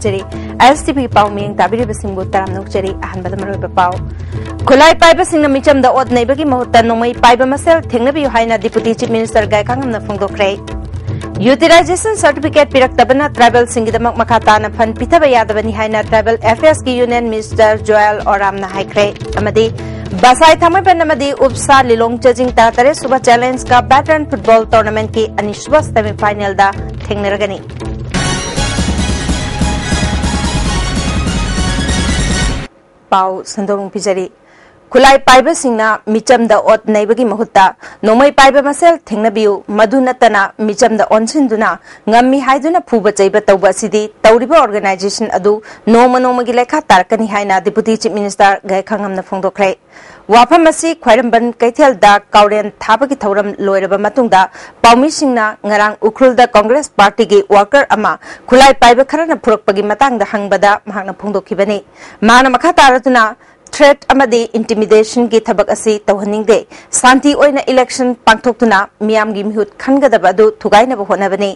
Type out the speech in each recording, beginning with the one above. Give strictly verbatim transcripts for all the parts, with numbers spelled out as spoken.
ꯖꯔꯤ꯫ ꯑꯦꯁ T V ꯄꯥꯎ ꯃꯤꯌꯦꯡ ꯇꯥꯕꯤꯔꯤꯕꯁꯤꯡꯕꯨ ꯇꯔꯥꯝꯅ ꯑꯣꯛꯆꯔꯤ꯫ ꯑꯍꯥꯟꯕꯗ ꯃꯔꯨꯑꯣꯏꯕ ꯄꯥꯎ꯫ ꯈꯨꯠꯂꯥꯏ ꯄꯥꯏꯕꯁꯤꯡꯅ ꯃꯤꯆꯝꯗ ꯑꯣꯠ ꯅꯩꯕꯒꯤ ꯃꯍꯨꯠꯇ ꯅꯣꯡꯃꯩ ꯄꯥꯏꯕ ꯃꯁꯦꯜ ꯊꯦꯡꯅꯕꯤꯌꯨ ꯍꯥꯏꯅ Deputy Chief Minister ꯒꯥꯏꯈꯥꯉꯝꯅ ꯐꯣꯡꯗꯣꯛꯈ꯭ꯔꯦ꯫ Utilization certificate ꯄꯤꯔꯛꯇꯕꯅ tribal ꯁꯤꯡꯒꯤꯗꯃꯛ ꯃꯈꯥ ꯇꯥꯅ fund ꯄꯤꯊꯕ ꯌꯥꯗꯕꯅꯤ ꯍꯥꯏꯅ Tribal Affairs ꯀꯤ Union Minister ꯖꯣꯌꯦꯜ ꯑꯣꯔꯥꯝꯅ ꯍꯥꯏꯈ꯭ꯔꯦ꯫ ꯑꯃꯗꯤ ꯕꯁꯥꯏ ꯊꯥꯡꯃꯩꯕꯟ ꯑꯃꯗꯤ ꯎꯞꯁꯥ ꯂꯤꯂꯣꯡ ꯆꯦꯖꯤꯡ ꯇꯔꯥꯇꯔꯦꯠ ꯁꯨꯕ Challenge Cup Veteran Football Tournament ꯀꯤ ꯑꯅꯤꯁꯨꯕ semi final ꯗ ꯊꯦꯡꯅꯔꯒꯅꯤ꯫ ꯄꯥꯎ ꯁꯟꯗꯣꯛꯅ ꯄꯤꯖꯔꯤ꯫ ꯈꯨꯠꯂꯥꯏ ꯄꯥꯏꯕꯁꯤꯡꯅ ꯃꯤꯆꯝꯗ ꯑꯣꯠ ꯅꯩꯕꯒꯤ ꯃꯍꯨꯠꯇ ꯅꯣꯡꯃꯩ ꯄꯥꯏꯕ ꯃꯁꯦꯜ ꯊꯦꯡꯅꯕꯤꯌꯨ, ꯃꯗꯨ ꯅꯠꯇꯅ ꯃꯤꯆꯝꯗ ꯑꯣꯟꯁꯤꯟꯗꯨꯅ ꯉꯝꯃꯤ ꯍꯥꯏꯗꯨꯅ ꯐꯨꯕ ꯆꯩꯕ ꯇꯧꯕ ꯑꯁꯤꯗꯤ ꯇꯧꯔꯤꯕ organization ꯑꯗꯨ ꯅꯣꯡꯃ ꯅꯣꯡꯃꯒꯤ ꯂꯩꯈꯥ ꯇꯥꯔꯛꯀꯅꯤ ꯍꯥꯏꯅ Deputy Chief Minister ꯒꯥꯏꯈꯥꯉꯝꯅ ꯐꯣꯡꯗꯣꯛꯈ꯭ꯔꯦ꯫ ꯋꯥꯐꯝ ꯑꯁꯤ ꯈ꯭ꯋꯥꯏꯔꯝꯕꯟ ꯀꯩꯊꯦꯜꯗ ꯀꯥꯎꯔꯦꯟ ꯊꯥꯕꯒꯤ ꯊꯧꯔꯝ ꯂꯣꯏꯔꯕ ꯃꯇꯨꯡꯗ ꯄꯥꯎꯃꯤꯁꯤꯡꯅ ꯉꯔꯥꯡ ꯎꯈ꯭ꯔꯨꯜꯗ Congress Party ꯒꯤ worker ꯑꯃ ꯈꯨꯠꯂꯥꯏ ꯄꯥꯏꯕ ꯈꯔꯅ ꯐꯨꯔꯛꯄꯒꯤ ꯃꯇꯥꯡꯗ ꯍꯪꯕꯗ ꯃꯍꯥꯛꯅ ꯐꯣꯡꯗꯣꯛꯈꯤꯕꯅꯤ꯫ ꯃꯥꯅ ꯃꯈꯥ ꯇꯥꯔꯗꯨꯅ, threat ꯑꯃꯗꯤ intimidation ꯒꯤ ꯊꯕꯛ ꯑꯁꯤ ꯇꯧꯍꯟꯅꯤꯡꯗꯦ꯫ ꯁꯥꯟꯇꯤ ꯑꯣꯏꯅ election ꯄꯥꯡꯊꯣꯛꯇꯨꯅ ꯃꯤꯌꯥꯝꯒꯤ ꯃꯤꯍꯨꯠ ꯈꯟꯒꯗꯕ ꯑꯗꯨ ꯊꯨꯒꯥꯏꯅꯕ ꯍꯣꯠꯅꯕꯅꯤ꯫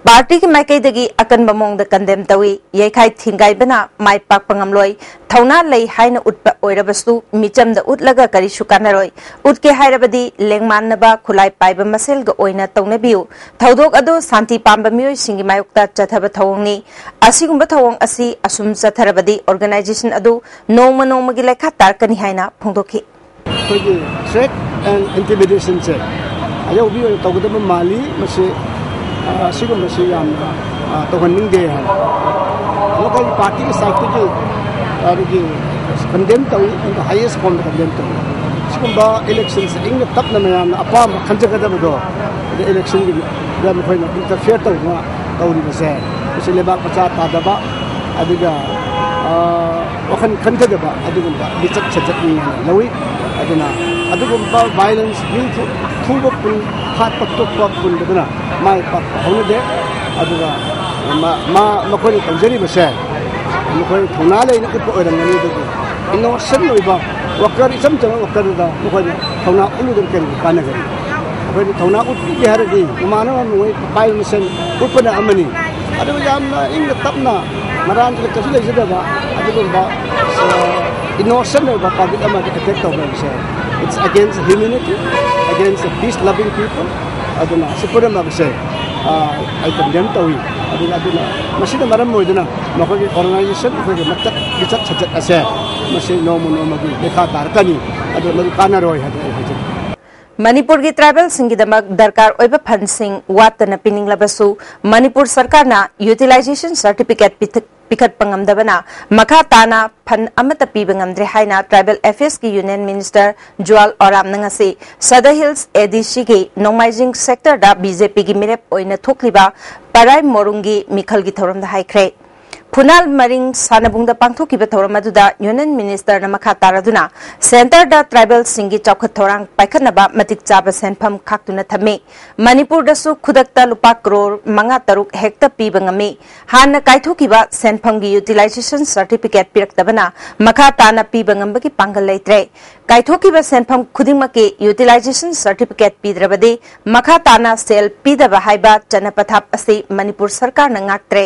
Party ꯒꯤ ꯃꯥꯏꯀꯩꯗꯒꯤ ꯑꯀꯟꯕ ꯃꯑꯣꯡꯗ condemn ꯇꯧꯏ꯫ ꯌꯩꯈꯥꯏ ꯊꯤꯡꯒꯥꯏꯕꯅ ꯃꯥꯏ ꯄꯥꯛꯄ ꯉꯝꯂꯣꯏ꯫ ꯊꯧꯅꯥ ꯂꯩ ꯍꯥꯏꯅ ꯎꯠꯄ ꯑꯣꯏꯔꯕꯁꯨ ꯃꯤꯆꯝꯗ ꯎꯠꯂꯒ ꯀꯔꯤꯁꯨ ꯀꯥꯟꯅꯔꯣꯏ꯫ ꯎꯠꯀꯦ ꯍꯥꯏꯔꯕꯗꯤ ꯂꯦꯡꯃꯥꯟꯅꯕ ꯈꯨꯠꯂꯥꯏ ꯄꯥꯏꯕ ꯃꯁꯦꯜꯒ ꯑꯣꯏꯅ ꯇꯧꯅꯕꯤꯌꯨ꯫ ꯊꯧꯗꯣꯛ ꯑꯗꯨ ꯁꯥꯟꯇꯤ ꯄꯥꯝꯕ ꯃꯤꯑꯣꯏꯁꯤꯡꯒꯤ ꯃꯥꯌꯣꯛꯇ ꯆꯠꯊꯕ ꯊꯧꯑꯣꯡꯅꯤ꯫ ꯑꯁꯤꯒꯨꯝꯕ ꯊꯧꯑꯣꯡ ꯑꯁꯤ ꯑꯁꯨꯝ ꯆꯠꯊꯔꯕꯗꯤ organization ꯑꯗꯨ ꯅꯣꯡꯃ ꯅꯣꯡꯃꯒꯤ ꯂꯩꯈꯥ ꯇꯥꯔꯛꯀꯅꯤ ꯍꯥꯏꯅ ꯐꯣꯡꯗꯣꯛꯈꯤ꯫ ꯑꯩꯈꯣꯏꯒꯤ threat and intimidation ꯁꯦ ꯑꯌꯧꯕꯤ ꯑꯣꯏꯅ ꯇꯧꯒꯗꯕ ꯃꯥꯜꯂꯤ꯫ ꯃꯁꯤ, ꯑ, ꯑꯁꯤꯒꯨꯝꯕꯁꯤ ꯌꯥꯝꯅ, ꯑ, ꯇꯧꯍꯟꯅꯤꯡꯗꯦ ꯍꯥꯏꯅ ꯃꯈꯣꯏꯒꯤ party ꯒꯤ side ꯇꯒꯤ ꯑꯗꯒꯤ condemn ꯇꯧꯏ, ꯑꯗꯨꯒ highest form ꯗ condemn ꯇꯧꯏ꯫ ꯁꯤꯒꯨꯝꯕ election ꯁꯦ ꯏꯪꯅ ꯇꯞꯅ ꯃꯌꯥꯝꯅ ꯑꯄꯥꯝꯕ ꯈꯟꯖꯒꯗꯕꯗꯣ, ꯑꯗ election ꯒꯤꯗ ꯃꯈꯣꯏꯅ interfere ꯇꯧꯗꯨꯅ ꯇꯧꯔꯤꯕꯁꯦ, ꯃꯁꯤ ꯂꯩꯕꯥꯛ ꯃꯆꯥ ꯇꯥꯗꯕ, ꯑꯗꯨꯒ, ꯑ, ꯋꯥꯈꯜ ꯈꯟꯊꯗꯕ ꯑꯗꯨꯒꯨꯝꯕ ꯂꯤꯆꯠ ꯁꯥꯖꯠꯅꯤ ꯍꯥꯏꯅ ꯂꯧꯏ꯫ ꯑꯗꯨꯅ ꯑꯗꯨꯒꯨꯝꯕ violence, ꯃꯤ ꯐꯨ-, ꯐꯨꯕ ꯄꯨꯟ, ꯍꯥꯠꯄ ꯇꯣꯛꯄ ꯄꯨꯟꯕꯗꯨꯅ ꯃꯥꯏ ꯄꯥꯛꯄ ꯍꯧꯅꯗꯦ꯫ ꯑꯗꯨꯒ ꯃ-, ꯃ-, ꯃꯈꯣꯏꯅ ꯇꯧꯖꯔꯤꯕꯁꯦ ꯃꯈꯣꯏ ꯊꯧꯅꯥ ꯂꯩꯅ ꯎꯠꯄ ꯑꯣꯏꯔꯝꯒꯅꯤ, ꯑꯗꯨꯕꯨ innocent ꯑꯣꯏꯕ worker, ꯏꯆꯝ ꯆꯝꯕ worker ꯗꯨꯗ ꯃꯈꯣꯏꯅ ꯊꯧꯅꯥ ꯎꯠꯂꯨꯗꯅ ꯀꯔꯤꯒꯤ ꯀꯥꯟꯅꯒꯅꯤ? ꯑꯩꯈꯣꯏꯅ ꯊꯧꯅꯥ ꯎꯠꯄꯤꯒꯦ ꯍꯥꯏꯔꯗꯤ ꯃꯃꯥꯟꯅꯕ ꯅꯣꯡꯃꯩ ꯄꯥꯏꯕ ꯃꯁꯦꯟ ꯎꯠꯄꯅ ꯑꯃꯅꯤ, ꯑꯗꯨꯒ ꯌꯥꯝꯅ ꯏꯪꯅ ꯇꯞꯅ ꯃꯔꯥꯟꯁꯨ ꯀꯩꯁꯨ ꯂꯩꯖꯗꯕ ꯑꯗꯨꯒꯨꯝꯕ ꯏꯅꯣꯁꯦꯟ ꯑꯣꯏꯕ ꯄꯕ꯭ꯂꯤꯛ ꯑꯃꯗ ꯑꯦꯇꯦꯛ ꯇꯧꯕ ꯍꯥꯏꯕꯁꯦ, it's against humanity, against the peace loving people. ꯑꯗꯨꯅ ꯑꯁꯤ ꯄꯨꯝꯅꯃꯛꯁꯦ ꯑꯩ ꯀꯟꯗꯦꯝ ꯇꯧꯏ꯫ ꯑꯗꯨꯅ ꯑꯗꯨꯅ ꯃꯁꯤꯅ ꯃꯔꯝ ꯑꯣꯏꯗꯨꯅ ꯃꯈꯣꯏꯒꯤ ꯑꯣꯔꯒꯅꯥꯏꯖꯦꯁꯟ, ꯑꯩꯈꯣꯏꯒꯤ ꯃꯇꯠ ꯂꯤꯆꯠ ꯁꯥꯖꯠ ꯑꯁꯦ ꯃꯁꯤ ꯅꯣꯡꯃ ꯅꯣꯡꯃꯒꯤ ꯂꯩꯈꯥ ꯇꯥꯔꯛꯀꯅꯤ꯫ ꯑꯗꯨ ꯃꯗꯨ ꯀꯥꯟꯅꯔꯣꯏ ꯍꯥꯏꯗꯅ ꯑꯩ ꯍꯥꯏꯖꯅꯤꯡꯏ꯫ ꯃꯅꯤꯄꯨꯔꯒꯤ ꯇ꯭ꯔꯥꯏꯕꯦꯜꯁꯤꯡꯒꯤꯗꯃꯛ ꯗꯔꯀꯥꯔ ꯑꯣꯏꯕ ꯐꯟꯁꯤꯡ ꯋꯥꯠꯇꯅ ꯄꯤꯅꯤꯡꯂꯕꯁꯨ, ꯃꯅꯤꯄꯨꯔ ꯁꯔꯀꯥꯔꯅ ꯌꯨꯇꯤꯂꯥꯏꯖꯦꯁꯟ ꯁꯔꯇꯤꯐꯤꯀꯦꯠ ꯄꯤꯊ-, ꯄꯤꯈꯠꯄ ꯉꯝꯗꯕꯅ ꯃꯈꯥ ꯇꯥꯅ ꯐꯟ ꯑꯃꯠꯇ ꯄꯤꯕ ꯉꯝꯗ꯭ꯔꯦ ꯍꯥꯏꯅ ꯇ꯭ꯔꯥꯏꯕꯦꯜ ꯑꯦꯐꯤꯌꯔꯁꯀꯤ ꯌꯨꯅꯤꯌꯟ ꯃꯤꯅꯤꯁꯇꯔ ꯖꯨꯋꯥꯜ ꯑꯣꯔꯥꯝꯅ ꯉꯁꯤ ꯁꯗꯔ ꯍꯤꯜꯁ ꯑꯦꯗꯤꯁꯤꯒꯤ ꯅꯣꯡꯃꯥꯏꯖꯤꯡ ꯁꯦꯛꯇꯔꯗ ꯕꯤꯖꯦꯄꯤꯒꯤ ꯃꯤꯔꯦꯞ ꯑꯣꯏꯅ ꯊꯣꯛꯂꯤꯕ ꯄꯔꯥꯏ ꯃꯣꯔꯨꯡꯒꯤ ꯃꯤꯈꯜꯒꯤ ꯊꯧꯔꯝꯗ ꯍꯥꯏꯈ꯭ꯔꯦ꯫ ꯐꯨꯅꯥꯜ ꯃꯔꯤꯡ ꯁꯥꯟꯅꯕꯨꯡꯗ ꯄꯥꯡꯊꯣꯛꯈꯤꯕ ꯊꯧꯔꯝ ꯑꯗꯨꯗ ꯌꯨꯅꯤꯌꯟ ꯃꯤꯅꯤꯁꯇꯔꯅ ꯃꯈꯥ ꯇꯥꯔꯗꯨꯅ ꯁꯦꯟꯇꯔꯗ ꯇ꯭ꯔꯥꯏꯕꯦꯜꯁꯤꯡꯒꯤ ꯆꯥꯎꯈꯠ ꯊꯧꯔꯥꯡ ꯄꯥꯏꯈꯠꯅꯕ ꯃꯇꯤꯛ ꯆꯥꯕ ꯁꯦꯟꯐꯝ ꯈꯥꯛꯇꯨꯅ ꯊꯝꯃꯤ꯫ ꯃꯅꯤꯄꯨꯔꯗꯁꯨ ꯈꯨꯗꯛꯇ ꯂꯨꯄꯥ ꯀ꯭ꯔꯣꯔ ꯃꯉꯥ ꯇꯔꯨꯛ ꯍꯦꯛꯇ ꯄꯤꯕ ꯉꯝꯃꯤ꯫ ꯍꯥꯟꯅ ꯀꯥꯏꯊꯣꯛꯈꯤꯕ ꯁꯦꯟꯐꯝꯒꯤ ꯌꯨꯇꯤꯂꯥꯏꯖꯦꯁꯟ ꯁꯔꯇꯤꯐꯤꯀꯦꯠ ꯄꯤꯔꯛꯇꯕꯅ ꯃꯈꯥ ꯇꯥꯅ ꯄꯤꯕ ꯉꯝꯕꯒꯤ ꯄꯥꯡꯒꯜ ꯂꯩꯇ꯭ꯔꯦ꯫ ꯀꯥꯏꯊꯣꯛꯈꯤꯕ ꯁꯦꯟꯐꯝ ꯈꯨꯗꯤꯡꯃꯛꯀꯤ ꯌꯨꯇꯤꯂꯥꯏꯖꯦꯁꯟ ꯁꯔꯇꯤꯐꯤꯀꯦꯠ ꯄꯤꯗ꯭ꯔꯕꯗꯤ ꯃꯈꯥ ꯇꯥꯅ ꯁꯦꯜ ꯄꯤꯗꯕ ꯍꯥꯏꯕ ꯆꯠꯅ ꯄꯊꯥꯞ ꯑꯁꯤ ꯃꯅꯤꯄꯨꯔ ꯁꯔꯀꯥꯔꯅ ꯉꯥꯛꯇ꯭ꯔꯦ꯫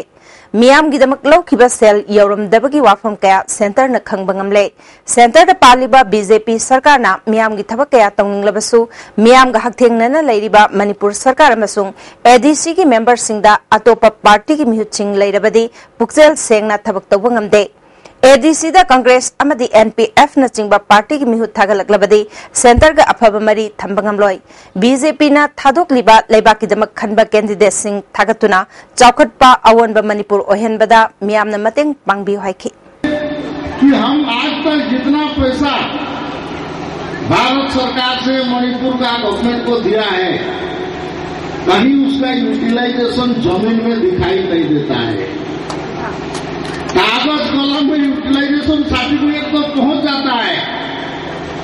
ꯃꯤꯌꯥꯝꯒꯤꯗꯃꯛ ꯂꯧꯈꯤꯕ ꯁꯦꯜ ꯌꯧꯔꯝꯗꯕꯒꯤ ꯋꯥꯐꯝ ꯀꯌꯥ ꯁꯦꯟꯇꯔꯅ ꯈꯪꯕ ꯉꯝꯂꯦ꯫ ꯁꯦꯟꯇꯔꯗ ꯄꯥꯜꯂꯤꯕ ꯕꯤꯖꯦꯄꯤ ꯁꯔꯀꯥꯔꯅ ꯃꯤꯌꯥꯝꯒꯤ ꯊꯕꯛ ꯀꯌꯥ ꯇꯧꯅꯤꯡꯂꯕꯁꯨ, ꯃꯤꯌꯥꯝꯒ ꯍꯛꯊꯦꯡꯅꯅ ꯂꯩꯔꯤꯕ ꯃꯅꯤꯄꯨꯔ ꯁꯔꯀꯥꯔ ꯑꯃꯁꯨꯡ ꯑꯦꯗꯤꯁꯤꯒꯤ ꯃꯦꯝꯕꯔꯁꯤꯡꯗ ꯑꯇꯣꯞꯄ ꯄꯥꯔꯇꯤꯒꯤ ꯃꯤꯍꯨꯠꯁꯤꯡ ꯂꯩꯔꯕꯗꯤ ꯄꯨꯛꯆꯦꯜ ꯁꯦꯡꯅ ꯊꯕꯛ ꯇꯧꯕ ꯉꯝꯗꯦ꯫ ꯑꯦꯗꯤꯁꯤꯗ ꯀꯪꯒ꯭ꯔꯦꯁ ꯑꯃꯗꯤ ꯑꯦꯟ ꯄꯤ ꯑꯦꯐꯅꯆꯤꯡꯕ ꯄꯥꯔꯇꯤꯒꯤ ꯃꯤꯍꯨꯠ ꯊꯥꯒꯠꯂꯛꯂꯕꯗꯤ ꯁꯦꯟꯇꯔꯒ ꯑꯐꯕ ꯃꯔꯤ ꯊꯝꯕ ꯉꯝꯂꯣꯏ꯫ ꯕꯤꯖꯦꯄꯤꯅ ꯊꯥꯗꯣꯛꯂꯤꯕ ꯂꯩꯕꯥꯛꯀꯤꯗꯃꯛ ꯈꯟꯕ ꯀꯦꯟꯗꯤꯗꯦꯠꯁꯤꯡ ꯊꯥꯒꯠꯇꯨꯅ ꯆꯥꯎꯈꯠꯄ ꯑꯑꯣꯟꯕ ꯃꯅꯤꯄꯨꯔ ꯑꯣꯏꯍꯟꯕꯗ ꯃꯤꯌꯥꯝꯅ ꯃꯇꯦꯡ ꯄꯥꯡꯕꯤꯌꯨ ꯍꯥꯏꯈꯤ꯫ कि हम आज तक जितना पैसा भारत सरकार से मणिपुर का गवर्नमेंट को दिया है, कहीं उसका यूटिलाइजेशन जमीन में दिखाई नहीं देता है। कागज कलम में यूटिलाइजेशन सर्टिफिकेट तो पहुंच जाता है,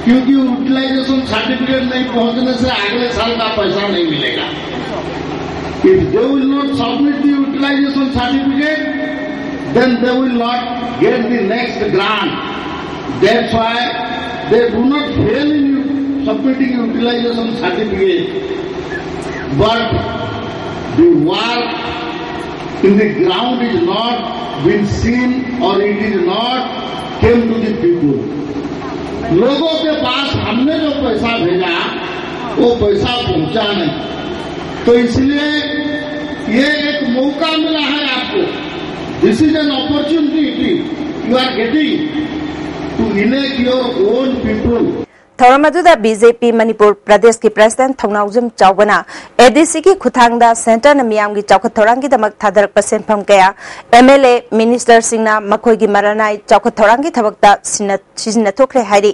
क्योंकि यूटिलाइजेशन सर्टिफिकेट नहीं पहुंचने से अगले साल का पैसा नहीं मिलेगा। If they will not submit the utilization certificate, then they will not get the next grant. That's why they do not fail in submitting utilization certificate. But the work In the ground is not been seen or it is not came to the people. लोगों के पास हमने जो पैसा भेजा, वो पैसा पहुंचा नहीं। तो इसलिए ये एक मौका मिला है आपको। This is an opportunity you are getting to elect your own people. ꯊꯧꯔꯝ ꯑꯗꯨꯗ ꯕꯤ ꯖꯦ ꯄꯤ ꯃꯅꯤꯄꯨꯔ ꯄ꯭ꯔꯗꯦꯁꯀꯤ ꯄ꯭ꯔꯁꯤꯗꯦꯟꯠ ꯊꯧꯅꯥꯎꯖꯝ ꯆꯥꯎꯕꯅ ꯑꯦ ꯗꯤ ꯁꯤꯒꯤ ꯈꯨꯠꯊꯥꯡꯗ ꯁꯦꯟꯇꯔꯅ ꯃꯤꯌꯥꯝꯒꯤ ꯆꯥꯎꯈꯠ ꯊꯧꯔꯥꯡꯒꯤꯗꯃꯛ ꯊꯥꯗꯔꯛꯄ ꯁꯦꯟꯐꯝ ꯀꯌꯥ ꯑꯦꯝ ꯑꯦꯜ ꯑꯦ, ꯃꯤꯅꯤꯁꯇꯔꯁꯤꯡꯅ ꯃꯈꯣꯏꯒꯤ ꯃꯔꯥꯅꯥꯏ ꯆꯥꯎꯈꯠ ꯊꯧꯔꯥꯡꯒꯤ ꯊꯕꯛꯇ ꯁꯤꯟꯅ-, ꯁꯤꯖꯤꯟꯅꯊꯣꯛꯈ꯭ꯔꯦ ꯍꯥꯏꯔꯤ꯫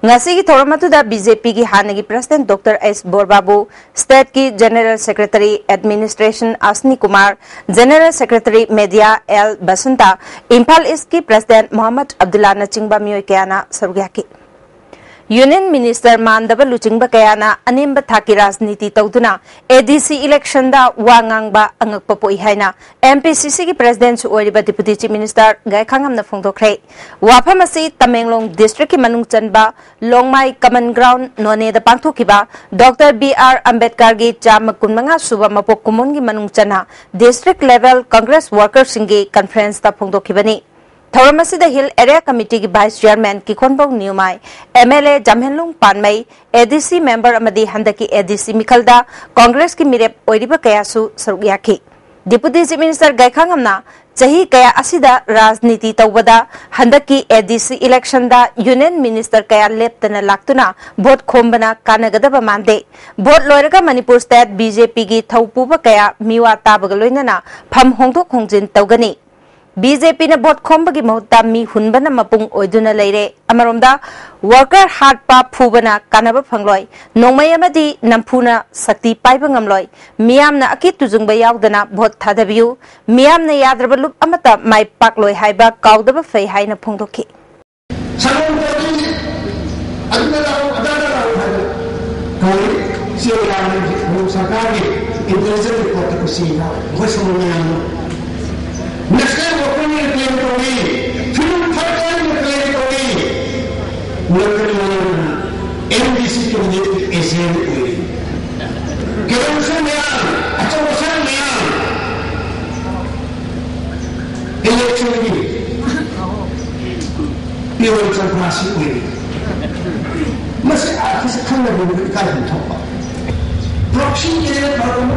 ꯉꯁꯤꯒꯤ ꯊꯧꯔꯝ ꯑꯗꯨꯗ ꯕꯤ ꯖꯦ ꯄꯤꯒꯤ ꯍꯥꯟꯅꯒꯤ ꯄ꯭ꯔꯁꯤꯗꯦꯟꯠ ꯗꯣꯛꯇꯔ ꯑꯦꯁ ꯕꯣꯔꯕꯥꯕꯨ, ꯁ꯭ꯇꯦꯠꯀꯤ general secretary administration Ashni Kumar, general secretary media L Basanta, Imphal ꯏꯁ꯭ꯠꯀꯤ ꯄ꯭ꯔꯁꯤꯗꯦꯟꯠ ꯃꯣꯍꯝꯃꯗ ꯑꯕꯗꯨꯜꯂꯥꯅꯆꯤꯡꯕ ꯃꯤꯑꯣꯏ ꯀꯌꯥꯅ ꯁꯔꯨꯛ ꯌꯥꯈꯤ꯫ ꯌꯨꯅꯤꯌꯟ ꯃꯤꯅꯤꯁꯇꯔ ꯃꯥꯟꯗꯕ ꯂꯨꯆꯤꯡꯕ ꯀꯌꯥꯅ ꯑꯅꯦꯝꯕ ꯊꯥꯛꯀꯤ ꯔꯥꯖꯅꯤꯇꯤ ꯇꯧꯗꯨꯅ ꯑꯦ ꯗꯤ ꯁꯤ ꯏꯂꯦꯛꯁꯟꯗ ꯋꯥ ꯉꯥꯡꯕ ꯑꯉꯛꯄ ꯄꯣꯛꯏ ꯍꯥꯏꯅ ꯑꯦꯝ ꯄꯤ ꯁꯤ ꯁꯤꯒꯤ ꯄ꯭ꯔꯁꯤꯗꯦꯟꯠꯁꯨ ꯑꯣꯏꯔꯤꯕ ꯗꯤꯄꯨꯇꯤ ꯆꯤꯐ ꯃꯤꯅꯤꯁꯇꯔ ꯒꯥꯏꯈꯥꯉꯝꯅ ꯐꯣꯡꯗꯣꯛꯈ꯭ꯔꯦ꯫ ꯋꯥꯐꯝ ꯑꯁꯤ ꯇꯃꯦꯡꯂꯣꯡ ꯗꯤꯁꯇ꯭ꯔꯤꯛꯀꯤ ꯃꯅꯨꯡ ꯆꯟꯕ ꯂꯣꯡꯃꯥꯏ ꯀꯃꯟ ꯒ꯭ꯔꯥꯎꯟ ꯅꯣꯅꯦꯗ ꯄꯥꯡꯊꯣꯛꯈꯤꯕ ꯗꯣꯛꯇꯔ ꯕꯤ ꯑꯥꯔ ꯑꯝꯕꯦꯗꯀꯔꯒꯤ ꯆꯥꯝꯃ ꯀꯨꯟꯃꯉꯥ ꯁꯨꯕ ꯃꯄꯣꯛ ꯀꯨꯝꯑꯣꯟꯒꯤ ꯃꯅꯨꯡ ꯆꯟꯅ ꯗꯤꯁꯇ꯭ꯔꯤꯛ ꯂꯦꯚꯦꯜ ꯀꯪꯒ꯭ꯔꯦꯁ ꯋꯥꯔꯀꯔꯁꯤꯡꯒꯤ ꯀꯟꯐꯔꯦꯟꯁꯇ ꯐꯣꯡꯗꯣꯛꯈꯤꯕꯅꯤ꯫ ꯊꯧꯔꯝ ꯑꯁꯤꯗ ꯍꯤꯜ ꯑꯦꯔꯤꯌꯥ ꯀꯃꯤꯇꯤꯒꯤ vice chairman Kikhonbou Niumai, M L A Jamhenlung Panmei, A D C member ꯑꯃꯗꯤ ꯍꯟꯗꯛꯀꯤ ꯑꯦ ꯗꯤ ꯁꯤ ꯃꯤꯈꯜꯗ ꯀꯪꯒ꯭ꯔꯦꯁꯀꯤ ꯃꯤꯔꯦꯞ ꯑꯣꯏꯔꯤꯕ ꯀꯌꯥꯁꯨ ꯁꯔꯨꯛ ꯌꯥꯈꯤ꯫ ꯗꯤꯄꯨꯇꯤ ꯆꯤꯐ ꯃꯤꯅꯤꯁꯇꯔ ꯒꯥꯏꯈꯥꯉꯝꯅ ꯆꯍꯤ ꯀꯌꯥ ꯑꯁꯤꯗ ꯔꯥꯖꯅꯤꯇꯤ ꯇꯧꯕꯗ ꯍꯟꯗꯛꯀꯤ ꯑꯦ ꯗꯤ ꯁꯤ ꯏꯂꯦꯛꯁꯟꯗ ꯌꯨꯅꯤꯌꯟ ꯃꯤꯅꯤꯁꯇꯔ ꯀꯌꯥ ꯂꯦꯞꯇꯅ ꯂꯥꯛꯇꯨꯅ ꯚꯣꯠ ꯈꯣꯝꯕꯅ ꯀꯥꯟꯅꯒꯗꯕ ꯃꯥꯟꯗꯦ꯫ ꯚꯣꯠ ꯂꯣꯏꯔꯒ ꯃꯅꯤꯄꯨꯔ ꯁ꯭ꯇꯦꯠ ꯕꯤ ꯖꯦ ꯄꯤꯒꯤ ꯊꯧ ꯄꯨꯕ ꯀꯌꯥ ꯃꯤꯋꯥ ꯇꯥꯕꯒ ꯂꯣꯏꯅꯅ ꯐꯝ ꯍꯣꯡꯗꯣꯛ ꯍꯣꯡꯖꯤꯟ ꯇꯧꯒꯅꯤ꯫ ꯕꯤ ꯖꯦ ꯄꯤꯅ ꯚꯣꯠ ꯈꯣꯝꯕꯒꯤ ꯃꯍꯨꯠꯇ ꯃꯤ ꯍꯨꯟꯕꯅ ꯃꯄꯨꯡ ꯑꯣꯏꯗꯨꯅ ꯂꯩꯔꯦ꯫ ꯑꯃꯔꯣꯝꯗ ꯋꯥꯔꯀꯔ ꯍꯥꯠꯄ ꯐꯨꯕꯅ ꯀꯥꯟꯅꯕ ꯐꯪꯂꯣꯏ꯫ ꯅꯣꯡꯃꯩ ꯑꯃꯗꯤ ꯅꯝꯐꯨꯅ ꯁꯛꯇꯤ ꯄꯥꯏꯕ ꯉꯝꯂꯣꯏ꯫ ꯃꯤꯌꯥꯝꯅ ꯑꯀꯤ ꯇꯨꯖꯨꯡꯕ ꯌꯥꯎꯗꯅ ꯚꯣꯠ ꯊꯥꯗꯕꯤꯌꯨ꯫ ꯃꯤꯌꯥꯝꯅ ꯌꯥꯗ꯭ꯔꯕ ꯂꯨꯞ ꯑꯃꯠꯇ ꯃꯥꯏ ꯄꯥꯛꯂꯣꯏ ꯍꯥꯏꯕ ꯀꯥꯎꯗꯕ ꯐꯩ ꯍꯥꯏꯅ ꯐꯣꯡꯗꯣꯛꯈꯤ꯫ ꯁꯪꯒꯣꯝ ꯇꯧꯕꯤ, ꯑꯗꯨꯗ ꯂꯥꯛꯑꯣ, ꯑꯗꯥꯗ ꯂꯥꯛꯑꯣ ꯍꯥꯏꯕ ꯀꯧꯏ꯫ ꯁꯤ ꯃꯌꯥꯝꯅ ꯁꯔꯀꯥꯔꯒꯤ ꯏꯟꯇꯦꯂꯤꯖꯦꯟꯁ ꯔꯤꯄꯣꯔꯠꯇ ꯀꯨꯁꯤ ꯌꯥꯎꯏ꯫ ꯃꯈꯣꯏ ꯁꯪꯒꯣꯝ ꯃꯌꯥꯝꯗꯣ ꯅꯦꯁꯅꯦꯜ ꯋꯥꯔꯀꯔꯅ ꯀ꯭ꯂꯦꯝ ꯇꯧꯏ, ꯐꯤꯂꯝ ꯊꯥꯗꯣꯛꯑꯒ ꯀ꯭ꯂꯦꯝ ꯇꯧꯏ꯫ ꯅꯠꯇ꯭ꯔꯒꯅ ꯑꯦꯝ ꯗꯤ ꯁꯤ ꯀꯦꯟꯗꯤꯗꯦꯠꯀꯤ ꯑꯦꯖꯦꯟ ꯑꯣꯏꯔꯤ꯫ ꯀꯩꯗꯧꯁꯨ ꯃꯌꯥꯝ, ꯑꯆꯧ ꯑꯁꯥꯡ ꯃꯌꯥꯝ, ꯏꯔꯣꯏ ꯆꯝꯄ꯭ꯔꯥꯁꯤ ꯑꯣꯏꯔꯤ꯫ ꯃꯁꯤ ꯑꯥꯔꯇꯤꯁ ꯈꯪꯅꯕ ꯏꯀꯥꯏꯐꯝ ꯊꯣꯛꯄ꯫ ꯄ꯭ꯔꯣꯛꯁꯤ ꯀꯦꯟꯗꯤꯗꯦꯠ ꯐꯥꯎꯕ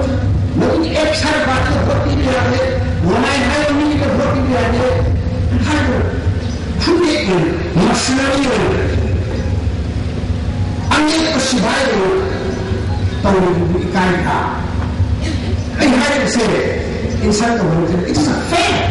ꯅꯪꯒꯤ ꯑꯦꯛꯁ ꯍꯥꯏꯕ ꯄꯥꯔꯇꯤꯗ ꯚꯣꯠ ꯄꯤꯕ ꯌꯥꯗꯦ, ꯋꯥꯏ ꯍꯥꯏꯕ ꯃꯤꯒꯤꯗ ꯚꯣꯠ ꯄꯤꯕ ꯌꯥꯗꯦ ꯍꯥꯏꯕ ꯈꯨꯠꯌꯦꯛ ꯑꯣꯏꯅ, ꯃꯁꯤꯅꯔꯤ ꯑꯣꯏꯅ, ꯑꯅꯦꯛꯄ ꯁꯤꯐꯥꯏ ꯑꯣꯏꯅ ꯇꯧꯔꯤꯕꯕꯨ ꯏꯀꯥꯏꯗ꯭ꯔꯥ? ꯑꯩ ꯍꯥꯏꯔꯤꯕꯁꯦ ꯏꯟꯁꯜ ꯇꯧꯕ ꯅꯠꯇꯦ, it's a fact꯫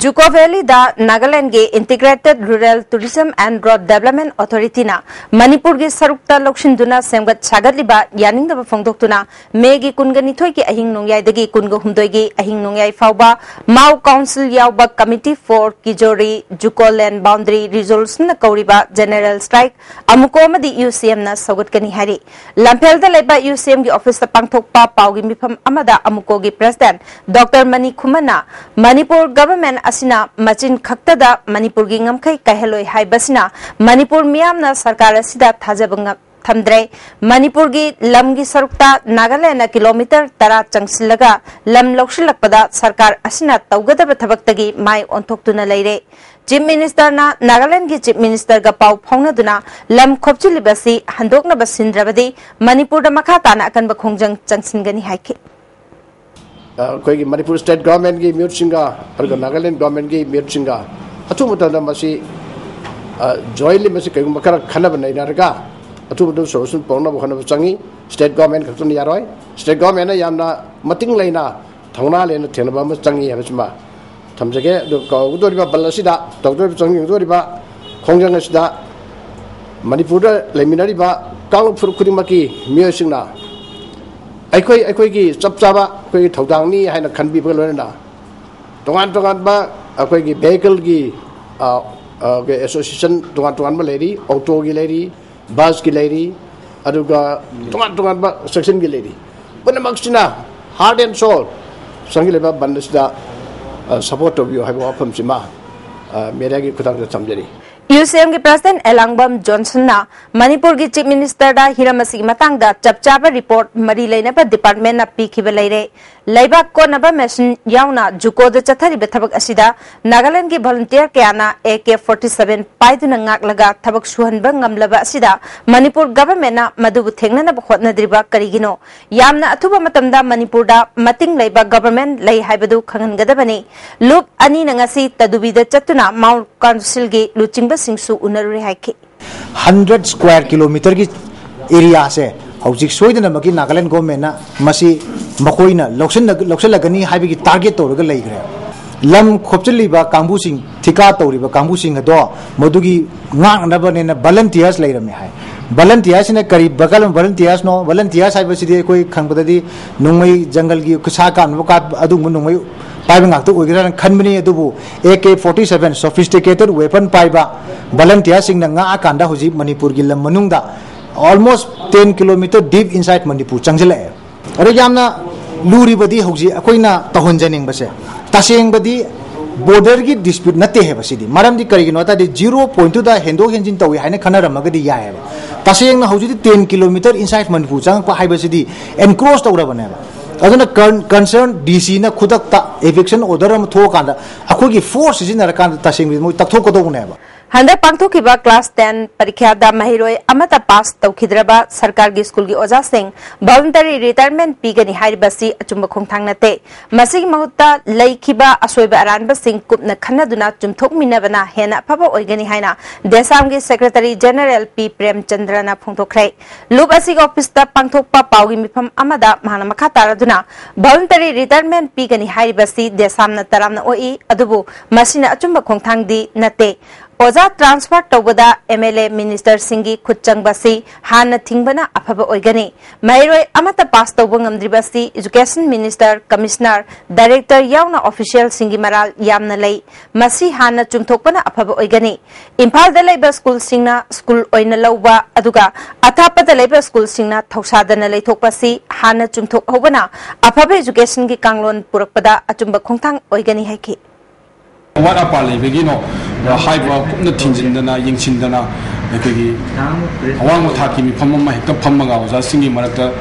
Dzukou valid ꯅꯥꯒꯥꯂꯦꯟꯗꯒꯤ Integrated Rural Tourism and Road Development Authorityꯅ ꯃꯅꯤꯄꯨꯔꯒꯤ ꯁꯔꯨꯛꯇ ꯂꯧꯁꯤꯟꯗꯨꯅ ꯁꯦꯝꯒꯠ ꯁꯥꯒꯠꯂꯤꯕ ꯌꯥꯅꯤꯡꯗꯕ ꯐꯣꯡꯗꯣꯛꯇꯨꯅ ꯃꯦꯒꯤ ꯀꯨꯟꯒ ꯅꯤꯊꯣꯏꯒꯤ ꯑꯍꯤꯡ ꯅꯣꯡꯌꯥꯏꯗꯒꯤ ꯀꯨꯟꯒ ꯍꯨꯝꯗꯣꯏꯒꯤ ꯑꯍꯤꯡ ꯅꯣꯡꯌꯥꯏ ꯐꯥꯎꯕ Mao Council ꯌꯥꯎꯕ Committee for Kijori Juko Land Boundary Resolutionꯅ ꯀꯧꯔꯤꯕ General Strike ꯑꯃꯨꯀꯣ ꯑꯃꯗꯤ ꯌꯨ ꯁꯤ ꯑꯦꯝꯅ ꯁꯧꯒꯠꯀꯅꯤ ꯍꯥꯏꯔꯤ꯫ ꯂꯝꯐꯦꯜꯗ ꯂꯩꯕ ꯌꯨ ꯁꯤ ꯑꯦꯝꯒꯤ ꯑꯣꯐꯤꯁꯇ ꯄꯥꯡꯊꯣꯛꯄ ꯄꯥꯎꯒꯤ ꯃꯤꯐꯝ ꯑꯃꯗ ꯑꯃꯨꯀꯣꯒꯤ ꯄ꯭ꯔꯦꯁꯤꯗꯦꯟꯠ ꯗꯣꯛꯇꯔ ꯃꯅꯤ ꯈꯨꯃꯟꯅ ꯃꯅꯤꯄꯨꯔ ꯒꯚꯔꯟꯃꯦꯟꯠ ꯑꯁꯤꯅ ꯃꯆꯤꯟ ꯈꯛꯇꯗ ꯃꯅꯤꯄꯨꯔꯒꯤ ꯉꯝꯈꯩ ꯀꯥꯏꯍꯜꯂꯣꯏ ꯍꯥꯏꯕꯁꯤꯅ ꯃꯅꯤꯄꯨꯔ ꯃꯤꯌꯥꯝꯅ ꯁꯔꯀꯥꯔ ꯑꯁꯤꯗ ꯊꯥꯖꯕ ꯉꯝ-, ꯊꯝꯗ꯭ꯔꯦ꯫ ꯃꯅꯤꯄꯨꯔꯒꯤ ꯂꯝꯒꯤ ꯁꯔꯨꯛꯇ ꯅꯥꯒꯥꯂꯦꯟꯗꯅ ꯀꯤꯂꯣꯃꯤꯇꯔ ꯇꯔꯥ ꯆꯪꯁꯤꯜꯂꯒ ꯂꯝ ꯂꯧꯁꯤꯜꯂꯛꯄꯗ ꯁꯔꯀꯥꯔ ꯑꯁꯤꯅ ꯇꯧꯒꯗꯕ ꯊꯕꯛꯇꯒꯤ ꯃꯥꯏ ꯑꯣꯟꯊꯣꯛꯇꯨꯅ ꯂꯩꯔꯦ꯫ ꯆꯤꯐ ꯃꯤꯅꯤꯁꯇꯔꯅ ꯅꯥꯒꯥꯂꯦꯟꯗꯒꯤ ꯆꯤꯐ ꯃꯤꯅꯤꯁꯇꯔꯒ ꯄꯥꯎ ꯐꯥꯎꯅꯗꯨꯅ ꯂꯝ ꯈꯣꯞꯆꯤꯜꯂꯤꯕ ꯑꯁꯤ ꯍꯟꯗꯣꯛꯅꯕ ꯁꯤꯟꯗ꯭ꯔꯕꯗꯤ ꯃꯅꯤꯄꯨꯔꯗ ꯃꯈꯥ ꯇꯥꯅ ꯑꯀꯟꯕ ꯈꯣꯡꯖꯪ ꯆꯪꯁꯤꯟꯒꯅꯤ ꯍꯥꯏꯈꯤ꯫ ꯑ, ꯑꯩꯈꯣꯏꯒꯤ ꯃꯅꯤꯄꯨꯔ ꯁ꯭ꯇꯦꯠ ꯒꯚꯔꯟꯃꯦꯟꯠꯀꯤ ꯃꯤꯍꯨꯠꯁꯤꯡꯒ ꯑꯗꯨꯒ ꯅꯥꯒꯥꯂꯦꯟ ꯒꯚꯔꯟꯃꯦꯟꯠꯀꯤ ꯃꯤꯍꯨꯠꯁꯤꯡꯒ ꯑꯊꯨꯕ ꯃꯇꯝꯗ ꯃꯁꯤ, ꯑ, ꯖꯣꯏꯟꯂꯤ ꯃꯁꯤ ꯀꯩꯒꯨꯝꯕ ꯈꯔ ꯈꯟꯅꯕ ꯅꯩꯅꯔꯒ ꯑꯊꯨꯕꯗ ꯁꯣꯂꯨꯁꯟ ꯄꯨꯔꯛꯅꯕ ꯍꯣꯠꯅꯕ ꯆꯪꯉꯤ꯫ ꯁ꯭ꯇꯦꯠ ꯒꯚꯔꯟꯃꯦꯟꯠ ꯈꯛꯇꯅ ꯌꯥꯔꯣꯏ꯫ ꯁ꯭ꯇꯦꯠ ꯒꯚꯔꯟꯃꯦꯟꯠꯅ ꯌꯥꯝꯅ ꯃꯇꯤꯡ ꯂꯩꯅ ꯊꯧꯅꯥ ꯂꯩꯅ ꯊꯦꯡꯅꯕ ꯑꯃ ꯆꯪꯉꯤ ꯍꯥꯏꯕꯁꯤꯃ ꯊꯝꯖꯒꯦ꯫ ꯑꯗꯨ ꯀꯧꯒꯗꯧꯔꯤꯕ ꯕꯟ ꯑꯁꯤꯗ ꯇꯧꯗꯧꯔꯤꯕ, ꯆꯪꯒꯗꯧꯔꯤꯕ ꯈꯣꯡꯖꯪ ꯑꯁꯤꯗ ꯃꯅꯤꯄꯨꯔꯗ ꯂꯩꯃꯤꯟꯅꯔꯤꯕ ꯀꯥꯡꯂꯨꯞ ꯐꯨꯔꯨꯞ ꯈꯨꯗꯤꯡꯃꯛꯀꯤ ꯃꯤꯑꯣꯏꯁꯤꯡꯅ ꯑꯩꯈꯣꯏ, ꯑꯩꯈꯣꯏꯒꯤ ꯆꯞ ꯆꯥꯕ ꯑꯩꯈꯣꯏꯒꯤ ꯊꯧꯗꯥꯡꯅꯤ ꯍꯥꯏꯅ ꯈꯟꯕꯤꯕꯒ ꯂꯣꯏꯅꯅ ꯇꯣꯉꯥꯟ ꯇꯣꯉꯥꯟꯕ ꯑꯩꯈꯣꯏꯒꯤ ꯚꯦꯍꯤꯀꯜꯒꯤ, ꯑ, ꯑ, ꯑꯦꯁꯣꯁꯤꯌꯦꯁꯟ ꯇꯣꯉꯥꯟ ꯇꯣꯉꯥꯟꯕ ꯂꯩꯔꯤ, ꯑꯣꯇꯣꯒꯤ ꯂꯩꯔꯤ, ꯕꯁꯀꯤ ꯂꯩꯔꯤ, ꯑꯗꯨꯒ ꯇꯣꯉꯥꯟ ꯇꯣꯉꯥꯟꯕ ꯁꯦꯛꯁꯟꯒꯤ ꯂꯩꯔꯤ꯫ ꯄꯨꯝꯅꯃꯛꯁꯤꯅ heart and soul ꯆꯪꯁꯤꯜꯂꯤꯕ ꯕꯟ ꯑꯁꯤꯗ, ꯑ, ꯁꯄꯣꯔꯠ ꯇꯧꯕꯤꯌꯨ ꯍꯥꯏꯕ ꯋꯥꯐꯝꯁꯤꯃ, ꯑ, ꯃꯦꯗꯤꯌꯥꯒꯤ ꯈꯨꯠꯊꯥꯡꯗ ꯊꯝꯖꯔꯤ꯫ ꯌꯨ ꯁꯤ ꯑꯦꯝꯒꯤ ꯄ꯭ꯔꯁꯤꯗꯦꯟꯠ ꯑꯦꯂꯥꯡꯕꯝ ꯖꯣꯟꯁꯟꯅ ꯃꯅꯤꯄꯨꯔꯒꯤ ꯆꯤꯐ ꯃꯤꯅꯤꯁꯇꯔꯗ ꯍꯤꯔꯝ ꯑꯁꯤꯒꯤ ꯃꯇꯥꯡꯗ ꯆꯞ ꯆꯥꯕ ꯔꯤꯄꯣꯔꯠ ꯃꯔꯤ ꯂꯩꯅꯕ ꯗꯤꯄꯥꯔꯠꯃꯦꯟꯠꯅ ꯄꯤꯈꯤꯕ ꯂꯩꯔꯦ꯫ ꯂꯩꯕꯥꯛ ꯀꯣꯟꯅꯕ ꯃꯦꯁꯤꯟ ꯌꯥꯎꯅ ꯖꯨꯀꯣꯗ ꯆꯠꯊꯔꯤꯕ ꯊꯕꯛ ꯑꯁꯤꯗ ꯅꯥꯒꯥꯂꯦꯟꯗꯒꯤ ꯚꯣꯂꯨꯟꯇꯤꯌꯔ ꯀꯌꯥꯅ ꯑꯦ ꯀꯦ ꯐꯣꯔꯇꯤ ꯁꯚꯦꯟ ꯄꯥꯏꯗꯨꯅ ꯉꯥꯛꯂꯒ ꯊꯕꯛ ꯁꯨꯍꯟꯕ ꯉꯝꯂꯕ ꯑꯁꯤꯗ ꯃꯅꯤꯄꯨꯔ ꯒꯚꯔꯟꯃꯦꯟꯠꯅ ꯃꯗꯨꯕꯨ ꯊꯦꯡꯅꯅꯕ ꯍꯣꯠꯅꯗ꯭ꯔꯤꯕ ꯀꯔꯤꯒꯤꯅꯣ? ꯌꯥꯝꯅ ꯑꯊꯨꯕ ꯃꯇꯝꯗ ꯃꯅꯤꯄꯨꯔꯗ ꯃꯇꯤꯡ ꯂꯩꯕ ꯒꯚꯔꯟꯃꯦꯟꯠ ꯂꯩ ꯍꯥꯏꯕꯗꯨ ꯈꯪꯍꯟꯒꯗꯕꯅꯤ꯫ ꯂꯨꯞ ꯑꯅꯤꯅ ꯉꯁꯤ ꯇꯗꯨꯕꯤꯗ ꯆꯠꯇꯨꯅ ꯃꯥꯎꯟꯠ ꯀꯥꯎꯟꯁꯤꯜꯒꯤ ꯂꯨꯆꯤꯡꯕꯁꯤꯡꯁꯨ ꯎꯅꯔꯨꯔꯦ ꯍꯥꯏꯈꯤ꯫ ꯍꯟꯗ꯭ꯔꯦꯠ ꯁ꯭ꯀ꯭ꯋꯥꯔ ꯀꯤꯂꯣꯃꯤꯇꯔꯒꯤ ꯑꯦꯔꯤꯌꯥꯁꯦ ꯍꯧꯖꯤꯛ ꯁꯣꯏꯗꯅꯃꯛꯀꯤ ꯅꯥꯒꯥꯂꯦꯟ ꯒꯣꯔꯃꯦꯟꯅ ꯃꯁꯤ ꯃꯈꯣꯏꯅ ꯂꯧꯁꯤꯟꯅ-, ꯂꯧꯁꯤꯜꯂꯒꯅꯤ ꯍꯥꯏꯕꯒꯤ ꯇꯥꯔꯒꯦꯠ ꯇꯧꯔꯒ ꯂꯩꯈ꯭ꯔꯦ꯫ ꯂꯝ ꯈꯣꯞꯆꯤꯜꯂꯤꯕ ꯀꯥꯡꯕꯨꯁꯤꯡ, ꯊꯤꯀꯥ ꯇꯧꯔꯤꯕ ꯀꯥꯡꯕꯨꯁꯤꯡ ꯑꯗꯣ ꯃꯗꯨꯒꯤ ꯉꯥꯛꯅꯕꯅꯦꯅ ꯚꯂꯟꯇꯤꯌꯔꯁ ꯂꯩꯔꯝꯃꯦ ꯍꯥꯏ꯫ ꯚꯂꯟꯇꯤꯌꯔꯁꯤꯅ ꯀꯔꯤ ꯀꯔꯝꯕ ꯚꯂꯟꯇꯤꯌꯔꯁꯅꯣ? ꯚꯂꯟꯇꯤꯌꯔꯁ ꯍꯥꯏꯕꯁꯤꯗꯤ ꯑꯩꯈꯣꯏ ꯈꯪꯕꯗꯗꯤ ꯅꯣꯡꯃꯩ, ꯖꯪꯒꯜꯒꯤ ꯁꯥ ꯀꯥꯞꯅꯕ ꯀꯥꯞ-, ꯑꯗꯨꯒꯨꯝꯕ ꯅꯣꯡꯃꯩ ꯄꯥꯏꯕ ꯉꯥꯛꯇ ꯑꯣꯏꯒꯗ꯭ꯔꯥꯅ ꯈꯟꯕꯅꯤ꯫ ꯑꯗꯨꯕꯨ A K forty seven sophisticated weapon ꯄꯥꯏꯕ ꯚꯂꯟꯇꯤꯌꯔꯁꯤꯡꯅ ꯉꯥꯛꯑꯀꯥꯟꯗ ꯍꯧꯖꯤꯛ ꯃꯅꯤꯄꯨꯔꯒꯤ ꯂꯝ ꯃꯅꯨꯡꯗ almost ten kilometer deep inside Manipur ꯆꯪꯁꯤꯜꯂꯛꯑꯦ꯫ ꯑꯗꯣ ꯌꯥꯝꯅ ꯂꯨꯔꯤꯕꯗꯤ ꯍꯧꯖꯤꯛ ꯑꯩꯈꯣꯏꯅ ꯇꯧꯍꯟꯖꯅꯤꯡꯕꯁꯦ, ꯇꯁꯦꯡꯕꯗꯤ ꯕꯣꯔꯗꯔꯒꯤ ꯗꯤꯁꯄ꯭ꯌꯨꯠ ꯅꯠꯇꯦ ꯍꯥꯏꯕ ꯁꯤꯗꯤ꯫ ꯃꯔꯝꯗꯤ ꯀꯔꯤꯒꯤꯅꯣ ꯍꯥꯏ ꯇꯥꯔꯗꯤ, ꯖꯤꯔꯣ ꯄꯣꯏꯟꯠꯇꯨꯗ ꯍꯦꯟꯗꯣꯛ ꯍꯦꯟꯖꯤꯟ ꯇꯧꯏ ꯍꯥꯏꯅ ꯈꯟꯅꯔꯝꯃꯒꯗꯤ ꯌꯥꯏꯑꯕ꯫ ꯇꯁꯦꯡꯅ ꯍꯧꯖꯤꯛꯇꯤ ten kilometer inside ꯃꯅꯤꯄꯨꯔ ꯆꯪꯉꯛꯄ ꯍꯥꯏꯕꯁꯤꯗꯤ ꯑꯦꯟꯀ꯭ꯔꯣꯆ ꯇꯧꯔꯕꯅꯦꯕ꯫ ꯑꯗꯨꯅ ꯀꯟ-, ꯀꯟꯁꯔꯟ ꯗꯤ ꯁꯤꯅ ꯈꯨꯗꯛꯇ ꯏꯚꯤꯛꯁꯟ ꯑꯣꯔꯗꯔ ꯑꯃ ꯊꯣꯛꯑꯀꯥꯟꯗ ꯑꯩꯈꯣꯏꯒꯤ ꯐꯣꯔꯁ ꯁꯤꯖꯤꯟꯅꯔꯀꯥꯟꯗ ꯇꯁꯦꯡꯕꯗꯤ ꯃꯣꯏ ꯇꯛꯊꯣꯛꯀꯗꯧꯕꯅꯦꯕ꯫ ꯍꯟꯗꯛ ꯄꯥꯡꯊꯣꯛꯈꯤꯕ ꯀ꯭ꯂꯥꯁ ꯇꯦꯟ ꯄꯔꯤꯈ꯭ꯌꯥꯗ ꯃꯍꯩꯔꯣꯏ ꯑꯃꯠꯇ ꯄꯥꯁ ꯇꯧꯈꯤꯗ꯭ꯔꯕ ꯁꯔꯀꯥꯔꯒꯤ ꯁ꯭ꯀꯨꯜꯒꯤ ꯑꯣꯖꯥꯁꯤꯡ voluntary retirement ꯄꯤꯒꯅꯤ ꯍꯥꯏꯔꯤꯕꯁꯤ ꯑꯆꯨꯝꯕ ꯈꯣꯡꯊꯥꯡ ꯅꯠꯇꯦ꯫ ꯃꯁꯤꯒꯤ ꯃꯍꯨꯠꯇ ꯂꯩꯈꯤꯕ ꯑꯁꯣꯏꯕ ꯑꯔꯥꯟꯕꯁꯤꯡ ꯀꯨꯞꯅ ꯈꯟꯅꯗꯨꯅ ꯆꯨꯝꯊꯣꯛꯃꯤꯟꯅꯕꯅ ꯍꯦꯟꯅ ꯑꯐꯕ ꯑꯣꯏꯒꯅꯤ ꯍꯥꯏꯅ ꯗꯦꯁꯥꯝꯒꯤ ꯁꯦꯀ꯭ꯔꯦꯇꯔꯤ ꯖꯦꯅꯔꯦꯜ ꯄꯤ ꯄ꯭ꯔꯦꯝꯆꯟꯗ꯭ꯔꯅ ꯐꯣꯡꯗꯣꯛꯈ꯭ꯔꯦ꯫ ꯂꯨꯞ ꯑꯁꯤꯒꯤ ꯑꯣꯐꯤꯁꯇ ꯄꯥꯡꯊꯣꯛꯄ ꯄꯥꯎꯒꯤ ꯃꯤꯐꯝ ꯑꯃꯗ ꯃꯍꯥꯛꯅ ꯃꯈꯥ ꯇꯥꯔꯗꯨꯅ, voluntary retirement ꯄꯤꯒꯅꯤ ꯍꯥꯏꯔꯤꯕꯁꯤ ꯗꯦꯁꯥꯝꯅ ꯇꯔꯥꯝꯅ ꯑꯣꯛꯏ, ꯑꯗꯨꯕꯨ ꯃꯁꯤꯅ ꯑꯆꯨꯝꯕ ꯈꯣꯡꯊꯥꯡꯗꯤ ꯅꯠꯇꯦ꯫ ꯑꯣꯖꯥ transfer ꯇꯧꯕꯗ ꯑꯦꯝ ꯑꯦꯜ ꯑꯦ ꯃꯤꯅꯤꯁꯇꯔꯁꯤꯡꯒꯤ ꯈꯨꯠ ꯆꯪꯕꯁꯤ ꯍꯥꯟꯅ ꯊꯤꯡꯕꯅ ꯑꯐꯕ ꯑꯣꯏꯒꯅꯤ꯫ ꯃꯍꯩꯔꯣꯏ ꯑꯃꯠꯇ ꯄꯥꯁ ꯇꯧꯕ ꯉꯝꯗ꯭ꯔꯤꯕꯁꯤ education minister, commissioner, director ꯌꯥꯎꯅ officialꯁꯤꯡꯒꯤ ꯃꯔꯥꯜ ꯌꯥꯝꯅ ꯂꯩ꯫ ꯃꯁꯤ ꯍꯥꯟꯅ ꯆꯨꯝꯊꯣꯛꯄꯅ ꯑꯐꯕ ꯑꯣꯏꯒꯅꯤ꯫ ꯏꯝꯐꯥꯜꯗ ꯂꯩꯕ ꯁ꯭ꯀꯨꯜꯁꯤꯡꯅ ꯁ꯭ꯀꯨꯜ ꯑꯣꯏꯅ ꯂꯧꯕ, ꯑꯗꯨꯒ ꯑꯊꯥꯞꯄꯗ ꯂꯩꯕ ꯁ꯭ꯀꯨꯜꯁꯤꯡꯅ ꯊꯧꯁꯥꯗꯅ ꯂꯩꯊꯣꯛꯄꯁꯤ ꯍꯥꯟꯅ ꯆꯨꯝꯊꯣꯛꯍꯧꯕꯅ ꯑꯐꯕ educationꯒꯤ ꯀꯥꯡꯂꯣꯟ ꯄꯨꯔꯛꯄꯗ ꯑꯆꯨꯝꯕ ꯈꯣꯡꯊꯥꯡ ꯑꯣꯏꯒꯅꯤ ꯍꯥꯏꯈꯤ꯫ ꯑꯋꯥꯠ ꯑꯄꯥ ꯂꯩꯕꯒꯤꯅꯣ? ꯍꯥꯏꯕ ꯀꯨꯞꯅ ꯊꯤꯡꯖꯤꯟꯗꯅ, ꯌꯦꯡꯁꯤꯟꯗꯅ, ꯑꯩꯈꯣꯏꯒꯤ ꯑꯋꯥꯡꯕ ꯊꯥꯛꯀꯤ ꯃꯤꯐꯝ ꯑꯃ ꯍꯦꯛꯇ ꯐꯝꯃꯒ ꯑꯣꯖꯥꯁꯤꯡꯒꯤ ꯃꯔꯛꯇ,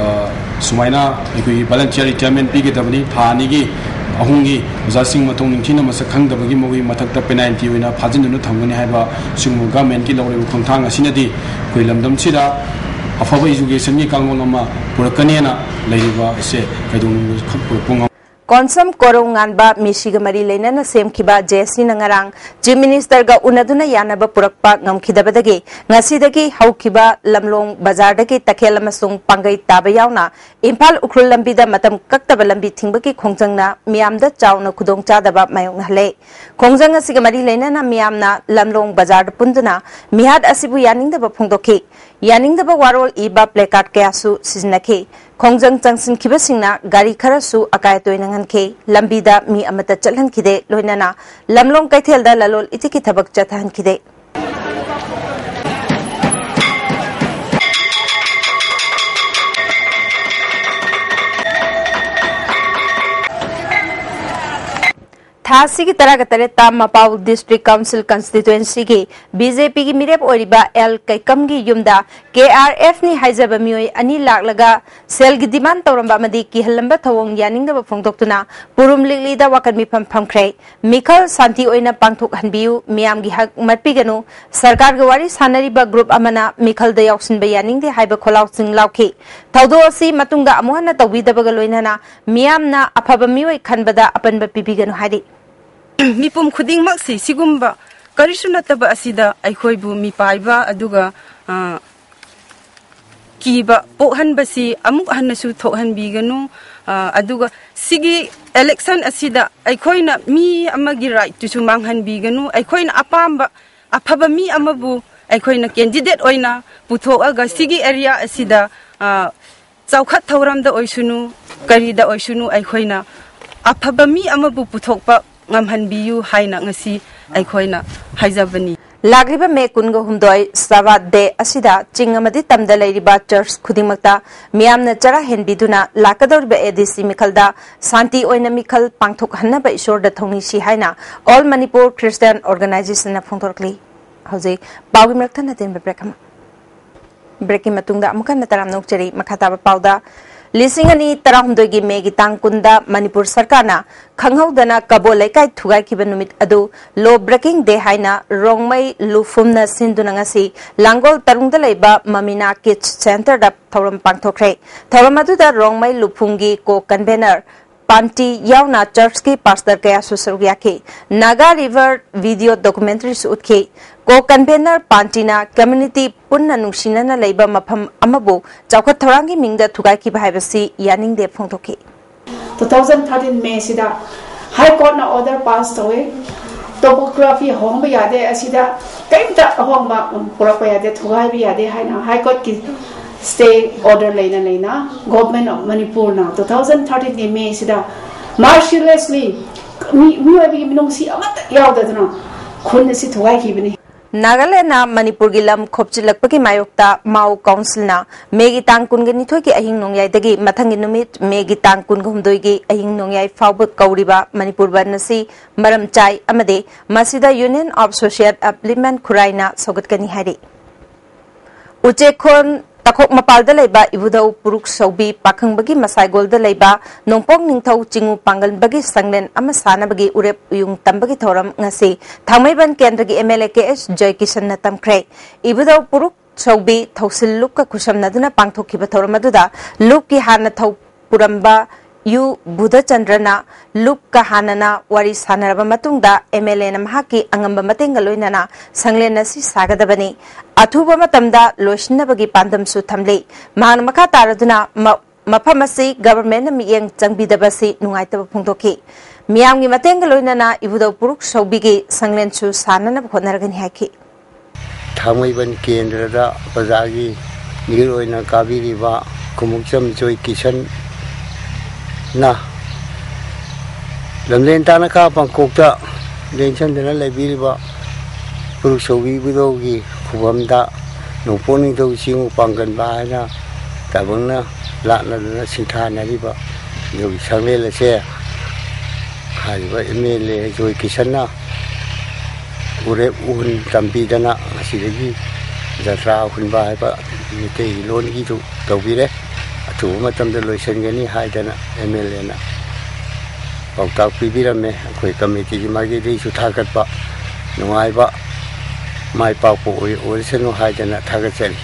ꯑ, ꯁꯨꯃꯥꯏꯅ ꯑꯩꯈꯣꯏꯒꯤ volunteer retirement ꯄꯤꯒꯗꯕꯅꯤ, ꯊꯥ ꯑꯅꯤꯒꯤ, ꯑꯍꯨꯝꯒꯤ ꯑꯣꯖꯥꯁꯤꯡ ꯃꯇꯧ ꯅꯤꯡꯊꯤꯅ ꯃꯁꯛ ꯈꯪꯗꯕꯒꯤ ꯃꯈꯣꯏꯒꯤ ꯃꯊꯛꯇ penalty ꯑꯣꯏꯅ ꯐꯥꯖꯤꯟꯗꯨꯅ ꯊꯝꯒꯅꯤ ꯍꯥꯏꯕ ꯁꯤꯒꯨꯝꯕ governmentꯀꯤ ꯂꯧꯔꯤꯕ ꯈꯣꯡꯊꯥꯡ ꯑꯁꯤꯅꯗꯤ ꯑꯩꯈꯣꯏ ꯂꯝꯗꯝꯁꯤꯗ ꯑꯐꯕ educationꯒꯤ ꯀꯥꯡꯂꯣꯟ ꯑꯃ ꯄꯨꯔꯛꯀꯅꯦꯅ ꯂꯩꯔꯤꯕ ꯑꯁꯦ ꯀꯩꯗꯧꯅꯨꯡꯗ ꯄꯨꯔꯛꯄ ꯉꯝ- ꯀꯣꯟꯁꯝ ꯀꯣꯔꯧ ꯉꯥꯟꯕ ꯃꯤꯁꯤꯒ ꯃꯔꯤ ꯂꯩꯅꯅ ꯁꯦꯝꯈꯤꯕ JACꯅ ꯉꯔꯥꯡ Chief Ministerꯒ ꯎꯅꯗꯨꯅ ꯌꯥꯅꯕ ꯄꯨꯔꯛꯄ ꯉꯝꯈꯤꯗꯕꯗꯒꯤ ꯉꯁꯤꯗꯒꯤ ꯍꯧꯈꯤꯕ ꯂꯝꯂꯣꯡ ꯕꯖꯥꯔꯗꯒꯤ ꯇꯈꯦꯜ ꯑꯃꯁꯨꯡ ꯄꯥꯡꯒꯩ ꯇꯥꯕ ꯌꯥꯎꯅ ꯏꯝꯐꯥꯜ ꯎꯈ꯭ꯔꯨꯜ ꯂꯝꯕꯤꯗ ꯃꯇꯝ ꯀꯛꯇꯕ ꯂꯝꯕꯤ ꯊꯤꯡꯕꯒꯤ ꯈꯣꯡꯖꯪꯅ ꯃꯤꯌꯥꯝꯗ ꯆꯥꯎꯅ ꯈꯨꯗꯣꯡꯆꯥꯗꯕ ꯃꯥꯌꯣꯛꯅꯍꯜꯂꯦ꯫ ꯈꯣꯡꯖꯪ ꯑꯁꯤꯒ ꯃꯔꯤ ꯂꯩꯅꯅ ꯃꯤꯌꯥꯝꯅ ꯂꯝꯂꯣꯡ ꯕꯖꯥꯔꯗ ꯄꯨꯟꯗꯨꯅ ꯃꯤꯍꯥꯠ ꯑꯁꯤꯕꯨ ꯌꯥꯅꯤꯡꯗꯕ ꯐꯣꯡꯗꯣꯛꯈꯤ꯫ ꯌꯥꯅꯤꯡꯗꯕ ꯋꯥꯔꯣꯜ ꯏꯕ placard ꯀꯌꯥꯁꯨ ꯁꯤꯖꯤꯟꯅꯈꯤ꯫ ꯈꯣꯡꯖꯪ ꯆꯪꯁꯤꯟꯈꯤꯕꯁꯤꯡꯅ ꯒꯥꯔꯤ ꯈꯔꯁꯨ ꯑꯀꯥꯏ ꯑꯇꯣꯏ ꯅꯪꯍꯟꯈꯤ꯫ ꯂꯝꯕꯤꯗ ꯃꯤ ꯑꯃꯠꯇ ꯆꯠꯍꯟꯈꯤꯗꯦ꯫ ꯂꯣꯏꯅꯅ ꯂꯝꯂꯣꯡ ꯀꯩꯊꯦꯜꯗ ꯂꯂꯣꯜ ꯏꯇꯤꯛꯀꯤ ꯊꯕꯛ ꯆꯠꯊꯍꯟꯈꯤꯗꯦ꯫ ꯊꯥ ꯑꯁꯤꯒꯤ ꯇꯔꯥꯒ ꯇꯔꯦꯠꯇ ꯃꯄꯥꯎ District Council constituencyꯒꯤ BJPꯒꯤ ꯃꯤꯔꯦꯞ ꯑꯣꯏꯔꯤꯕ ꯑꯦꯜ ꯀꯩꯀꯝꯒꯤ ꯌꯨꯝꯗ KRFꯅꯤ ꯍꯥꯏꯖꯕ ꯃꯤꯑꯣꯏ ꯑꯅꯤ ꯂꯥꯛꯂꯒ ꯁꯦꯜꯒꯤ demand ꯇꯧꯔꯝꯕ ꯑꯃꯗꯤ ꯀꯤꯍꯜꯂꯝꯕ ꯊꯧꯑꯣꯡ ꯌꯥꯅꯤꯡꯗꯕ ꯐꯣꯡꯗꯣꯛꯇꯨꯅ ꯄꯨꯔꯨꯝ ꯂꯤꯛꯂꯤꯗ ꯋꯥꯀꯠ ꯃꯤꯐꯝ ꯐꯝꯈ꯭ꯔꯦ꯫ ꯃꯤꯈꯜ ꯁꯥꯟꯇꯤ ꯑꯣꯏꯅ ꯄꯥꯡꯊꯣꯛꯍꯟꯕꯤꯌꯨ, ꯃꯤꯌꯥꯝꯒꯤ ꯍꯛ ꯃꯠꯄꯤꯒꯅꯨ, ꯁꯔꯀꯥꯔꯒ ꯋꯥꯔꯤ ꯁꯥꯟꯅꯔꯤꯕ group ꯑꯃꯅ ꯃꯤꯈꯜꯗ ꯌꯥꯎꯁꯤꯟꯕ ꯌꯥꯅꯤꯡꯗꯦ ꯍꯥꯏꯕ ꯈꯣꯜꯂꯥꯎꯁꯤꯡ ꯂꯥꯎꯈꯤ꯫ ꯊꯧꯗꯣꯛ ꯑꯁꯤ ꯃꯇꯨꯡꯗ ꯑꯃꯨꯛ ꯍꯟꯅ ꯇꯧꯕꯤꯗꯕꯒ ꯂꯣꯏꯅꯅ ꯃꯤꯌꯥꯝꯅ ꯑꯐꯕ ꯃꯤꯑꯣꯏ ꯈꯟꯕꯗ ꯑꯄꯟꯕ ꯄꯤꯕꯤꯒꯅꯨ ꯍꯥꯏꯔꯤ꯫ ꯃꯤꯄꯨꯝ ꯈꯨꯗꯤꯡꯃꯛꯁꯤ ꯁꯤꯒꯨꯝꯕ ꯀꯔꯤꯁꯨ ꯅꯠꯇꯕ ꯑꯁꯤꯗ ꯑꯩꯈꯣꯏꯕꯨ ꯃꯤꯄꯥꯏꯕ ꯑꯗꯨꯒ, ꯑ, ꯀꯤꯕ ꯄꯣꯛꯍꯟꯕꯁꯤ ꯑꯃꯨꯛ ꯍꯟꯅꯁꯨ ꯊꯣꯛꯍꯟꯕꯤꯒꯅꯨ꯫ ꯑ, ꯑꯗꯨꯒ ꯁꯤꯒꯤ election ꯑꯁꯤꯗ ꯑꯩꯈꯣꯏꯅ ꯃꯤ ꯑꯃꯒꯤ rightꯇꯨꯁꯨ ꯃꯥꯡꯍꯟꯕꯤꯒꯅꯨ꯫ ꯑꯩꯈꯣꯏꯅ ꯑꯄꯥꯝꯕ ꯑꯐꯕ ꯃꯤ ꯑꯃꯕꯨ ꯑꯩꯈꯣꯏꯅ candidate ꯑꯣꯏꯅ ꯄꯨꯊꯣꯛꯑꯒ ꯁꯤꯒꯤ area ꯑꯁꯤꯗ, ꯑ, ꯆꯥꯎꯈꯠ ꯊꯧꯔꯝꯗ ꯑꯣꯏꯁꯅꯨ, ꯀꯔꯤꯗ ꯑꯣꯏꯁꯅꯨ, ꯑꯩꯈꯣꯏꯅ ꯑꯐꯕ ꯃꯤ ꯑꯃꯕꯨ ꯄꯨꯊꯣꯛꯄ ꯉꯝꯍꯟꯕꯤꯌꯨ ꯍꯥꯏꯅ ꯉꯁꯤ ꯑꯩꯈꯣꯏꯅ ꯍꯥꯏꯖꯕꯅꯤ꯫ ꯂꯥꯛꯂꯤꯕ ꯃꯦ ꯀꯨꯟꯒ ꯍꯨꯝꯗꯣꯏ ꯁꯕꯥꯠ ꯗꯦ ꯑꯁꯤꯗ ꯆꯤꯡ ꯑꯃꯗꯤ ꯇꯝꯗ ꯂꯩꯔꯤꯕ ꯆꯔꯆ ꯈꯨꯗꯤꯡꯃꯛꯇ ꯃꯤꯌꯥꯝꯅ ꯆꯔꯥ ꯍꯦꯟꯕꯤꯗꯨꯅ ꯂꯥꯛꯀꯗꯧꯔꯤꯕ ꯑꯦ ꯗꯤ ꯁꯤ ꯃꯤꯈꯜꯗ ꯁꯥꯟꯇꯤ ꯑꯣꯏꯅ ꯃꯤꯈꯜ ꯄꯥꯡꯊꯣꯛꯍꯟꯅꯕ ꯏꯁꯣꯔꯗ ꯊꯧꯅꯤꯁꯤ ꯍꯥꯏꯅ All Manipur Christian Organization ꯅ ꯐꯣꯡꯗꯣꯔꯛꯂꯤ꯫ ꯍꯧꯖꯤꯛ ꯄꯥꯎꯒꯤ ꯃꯔꯛ ꯊꯟꯅ ꯇꯦꯟꯕ ꯕ꯭ꯔꯦꯛ ꯑꯃ꯫ ꯕ꯭ꯔꯦꯛꯀꯤ ꯃꯇꯨꯡꯗ ꯑꯃꯨꯛ ꯍꯟꯅ ꯇꯔꯥꯝꯅ ꯑꯣꯛꯆꯔꯤ꯫ ꯃꯈꯥ ꯇꯥꯕ ꯄꯥꯎꯗ, ꯂꯤꯁꯤꯡ ꯑꯅꯤ ꯇꯔꯥꯍꯨꯝꯗꯣꯏꯒꯤ ꯃꯦꯒꯤ ꯇꯥꯡ ꯀꯨꯟꯗ ꯃꯅꯤꯄꯨꯔ ꯁꯔꯀꯥꯔꯅ ꯈꯪꯍꯧꯗꯅ ꯀꯕꯣ ꯂꯩꯀꯥꯏ ꯊꯨꯒꯥꯏꯈꯤꯕ ꯅꯨꯃꯤꯠ ꯑꯗꯨ Law Breaking Day ꯍꯥꯏꯅ ꯔꯣꯡꯃꯩ ꯂꯨꯐꯨꯝꯅ ꯁꯤꯟꯗꯨꯅ ꯉꯁꯤ ꯂꯥꯡꯒꯣꯜ ꯇꯔꯨꯡꯗ ꯂꯩꯕ ꯃꯃꯤꯅꯥ ꯀꯤꯗꯁ ꯁꯦꯟꯇꯔꯗ ꯊꯧꯔꯝ ꯄꯥꯡꯊꯣꯛꯈ꯭ꯔꯦ꯫ ꯊꯧꯔꯝ ꯑꯗꯨꯗ ꯔꯣꯡꯃꯩ ꯂꯨꯐꯨꯝꯒꯤ ꯀꯣ ꯀꯟꯚꯦꯅꯔ ꯄꯥꯟꯇꯤ ꯌꯥꯎꯅ ꯆꯔꯆꯀꯤ ꯄꯥꯁꯇꯔ ꯀꯌꯥꯁꯨ ꯁꯔꯨꯛ ꯌꯥꯈꯤ꯫ ꯅꯥꯒꯥ ꯔꯤꯚꯔ ꯚꯤꯗꯤꯑꯣ ꯗꯣꯀꯨꯃꯦꯟꯇꯔꯤꯁꯨ ꯎꯠꯈꯤ꯫ ꯀꯣ ꯀꯟꯚꯦꯅꯔ ꯄꯥꯟꯇꯤꯅ ꯀꯝꯃ꯭ꯌꯨꯅꯤꯇꯤ ꯄꯨꯟꯅ ꯅꯨꯡꯁꯤꯅꯅ ꯂꯩꯕ ꯃꯐꯝ ꯑꯃꯕꯨ ꯆꯥꯎꯈꯠ ꯊꯧꯔꯥꯡꯒꯤ ꯃꯤꯡꯗ ꯊꯨꯒꯥꯏꯈꯤꯕ ꯍꯥꯏꯕꯁꯤ ꯌꯥꯅꯤꯡꯗꯦ ꯐꯣꯡꯗꯣꯛꯈꯤ꯫ Two thousand thirteen May ꯁꯤꯗ High Court ꯅ order pass ꯇꯧꯋꯦ, topography ꯍꯣꯡꯕ ꯌꯥꯗꯦ, ꯑꯁꯤꯗ ꯀꯔꯤꯝꯇ ꯑꯍꯣꯡꯕ ꯄꯨꯔꯛꯄ ꯌꯥꯗꯦ, ꯊꯨꯒꯥꯏꯕ ꯌꯥꯗꯦ ꯍꯥꯏꯅ High Court ꯀꯤ stay order ꯂꯩꯅ ꯂꯩꯅ Government of Manipur ꯅ two thousand thirteen ꯒꯤ May ꯁꯤꯗ mercilessly ꯃꯤ, ꯃꯤꯑꯣꯏꯕꯒꯤ ꯃꯤꯅꯨꯡꯁꯤ ꯑꯃꯠꯇ ꯌꯥꯎꯗꯗꯅ ꯈꯨꯟ ꯑꯁꯤ ꯊꯨꯒꯥꯏꯈꯤꯕꯅꯤ꯫ ꯅꯥꯒꯥꯂꯦꯟꯅ ꯃꯅꯤꯄꯨꯔꯒꯤ ꯂꯝ ꯈꯣꯞꯆꯤꯜꯂꯛꯄꯒꯤ ꯃꯥꯌꯣꯛꯇ ꯃꯥꯎ ꯀꯥꯎꯟꯁꯤꯜꯅ ꯃꯦꯒꯤ ꯇꯥꯡ ꯀꯨꯟꯒ ꯅꯤꯊꯣꯏꯒꯤ ꯑꯍꯤꯡ ꯅꯣꯡꯌꯥꯏꯗꯒꯤ ꯃꯊꯪꯒꯤ ꯅꯨꯃꯤꯠ ꯃꯦꯒꯤ ꯇꯥꯡ ꯀꯨꯟꯒ ꯍꯨꯝꯗꯣꯏꯒꯤ ꯑꯍꯤꯡ ꯅꯣꯡꯌꯥꯏ ꯐꯥꯎꯕ ꯀꯧꯔꯤꯕ ꯃꯅꯤꯄꯨꯔ ꯕꯟ ꯑꯁꯤ ꯃꯔꯝ ꯆꯥꯏ ꯑꯃꯗꯤ ꯃꯁꯤꯗ Union of Social Upliftment ꯈꯨꯔꯥꯏꯅ ꯁꯧꯒꯠꯀꯅꯤ ꯍꯥꯏꯔꯤ꯫ ꯎꯆꯦꯛꯈꯣꯟ ꯇꯈꯣꯛ ꯃꯄꯥꯜꯗ ꯂꯩꯕ ꯏꯕꯨꯙꯧ ꯄꯨꯔꯨꯛ ꯁꯧꯕꯤ ꯄꯥꯈꯪꯕꯒꯤ ꯃꯁꯥꯏꯒꯣꯜꯗ ꯂꯩꯕ ꯅꯣꯡꯄꯣꯛ ꯅꯤꯡꯊꯧ ꯆꯤꯡꯉꯨ ꯄꯥꯡꯒꯟꯕꯒꯤ ꯁꯪꯂꯦꯟ ꯑꯃ ꯁꯥꯅꯕꯒꯤ ꯎꯔꯦꯞ ꯎꯌꯨꯡ ꯇꯝꯕꯒꯤ ꯊꯧꯔꯝ ꯉꯁꯤ ꯊꯥꯡꯃꯩꯕꯟ ꯀꯦꯟꯗ꯭ꯔꯒꯤ M L A K H ꯖꯣꯏꯀꯤꯁꯟꯅ ꯇꯝꯈ꯭ꯔꯦ꯫ ꯏꯕꯨꯙꯧ ꯄꯨꯔꯨꯛ ꯁꯧꯕꯤ ꯊꯧꯁꯤꯜ ꯂꯨꯞꯀ ꯈꯨꯠꯁꯝꯅꯗꯨꯅ ꯄꯥꯡꯊꯣꯛꯈꯤꯕ ꯊꯧꯔꯝ ꯑꯗꯨꯗ ꯂꯨꯞꯀꯤ ꯍꯥꯟꯅ ꯊꯧ ꯄꯨꯔꯝꯕ ꯌꯨ ꯕꯨꯙꯆꯟꯗ꯭ꯔꯅ ꯂꯨꯞꯀ ꯍꯥꯟꯅꯅ ꯋꯥꯔꯤ ꯁꯥꯟꯅꯔꯕ ꯃꯇꯨꯡꯗ M L A ꯅ ꯃꯍꯥꯛꯀꯤ ꯑꯉꯝꯕ ꯃꯇꯦꯡꯒ ꯂꯣꯏꯅꯅ ꯁꯪꯂꯦꯟ ꯑꯁꯤ ꯁꯥꯒꯗꯕꯅꯤ, ꯑꯊꯨꯕ ꯃꯇꯝꯗ ꯂꯣꯏꯁꯤꯟꯅꯕꯒꯤ ꯄꯥꯟꯗꯝꯁꯨ ꯊꯝꯂꯤ꯫ ꯃꯍꯥꯛꯅ ꯃꯈꯥ ꯇꯥꯔꯗꯨꯅ ꯃ-, ꯃꯐꯝ ꯑꯁꯤ government ꯅ ꯃꯤꯠꯌꯦꯡ ꯆꯪꯕꯤꯗꯕ ꯑꯁꯤ ꯅꯨꯡꯉꯥꯏꯇꯕ ꯐꯣꯡꯗꯣꯛꯈꯤ꯫ ꯃꯤꯌꯥꯝꯒꯤ ꯃꯇꯦꯡꯒ ꯂꯣꯏꯅꯅ ꯏꯕꯨꯙꯧ ꯄꯨꯔꯨꯛ ꯁꯧꯕꯤꯒꯤ ꯁꯪꯂꯦꯟꯁꯨ ꯁꯥꯅꯅꯕ ꯍꯣꯠꯅꯔꯒꯅꯤ ꯍꯥꯏꯈꯤ꯫ ꯊꯥꯡꯃꯩꯕꯟ ꯀꯦꯟꯗ꯭ꯔꯗ ꯄ꯭ꯔꯖꯥꯒꯤ ꯃꯤꯍꯨꯠ ꯑꯣꯏꯅ ꯀꯥꯕꯤꯔꯤꯕ ꯈꯨꯃꯨꯛꯆꯝ ꯖꯣꯏ ꯀꯤꯁꯟꯅ ꯂꯝꯂꯦꯟ ꯇꯥꯅ ꯈꯥ ꯄꯥꯡꯀꯣꯛꯇ ꯂꯦꯡꯁꯟꯗꯨꯅ ꯂꯩꯕꯤꯔꯤꯕ ꯎꯔꯨꯛ ꯆꯧꯕꯤ ꯏꯕꯨꯙꯧꯒꯤ ꯈꯨꯕꯝꯗ ꯅꯣꯡꯄꯣꯛ ꯅꯤꯡꯊꯧ ꯆꯤꯡꯉꯨ ꯄꯥꯡꯒꯟꯕ ꯍꯥꯏꯅ ꯇꯥꯏꯕꯪꯅ ꯂꯥꯠꯅꯗꯨꯅ ꯁꯤꯡꯊꯥꯅꯔꯤꯕ ꯑꯗꯨꯒꯤ ꯁꯪꯂꯦꯟ ꯑꯁꯦ ꯍꯥꯏꯔꯤꯕ ꯑꯦꯝ ꯑꯦꯜ ꯑꯦ ꯖꯣꯏ ꯀꯤꯁꯟꯅ ꯎꯔꯦꯞ ꯎꯍꯟ ꯇꯝꯕꯤꯗꯅ ꯉꯁꯤꯗꯒꯤ ꯖꯇ꯭ꯔꯥ ꯍꯨꯟꯕ ꯍꯥꯏꯕ ꯃꯤꯇꯩ ꯂꯣꯟꯒꯤꯗꯨ ꯇꯧꯕꯤꯔꯦ꯫ ꯑꯊꯨꯕ ꯃꯇꯝꯗ ꯂꯣꯏꯁꯤꯟꯒꯅꯤ ꯍꯥꯏꯗꯅ ꯑꯦꯝ ꯑꯦꯜ ꯑꯦꯅ ꯄꯥꯎꯇꯥꯛ ꯄꯤꯕꯤꯔꯝꯃꯦ꯫ ꯑꯩꯈꯣꯏ ꯀꯃꯤꯇꯤꯒꯤ ꯃꯥꯏꯀꯩꯗꯒꯤꯁꯨ ꯊꯥꯒꯠꯄ ꯅꯨꯡꯉꯥꯏꯕ ꯃꯥꯏ ꯄꯥꯛꯄ ꯑꯣꯏ-, ꯑꯣꯏꯔꯁꯅꯨ ꯍꯥꯏꯗꯅ ꯊꯥꯒꯠꯆꯔꯤ꯫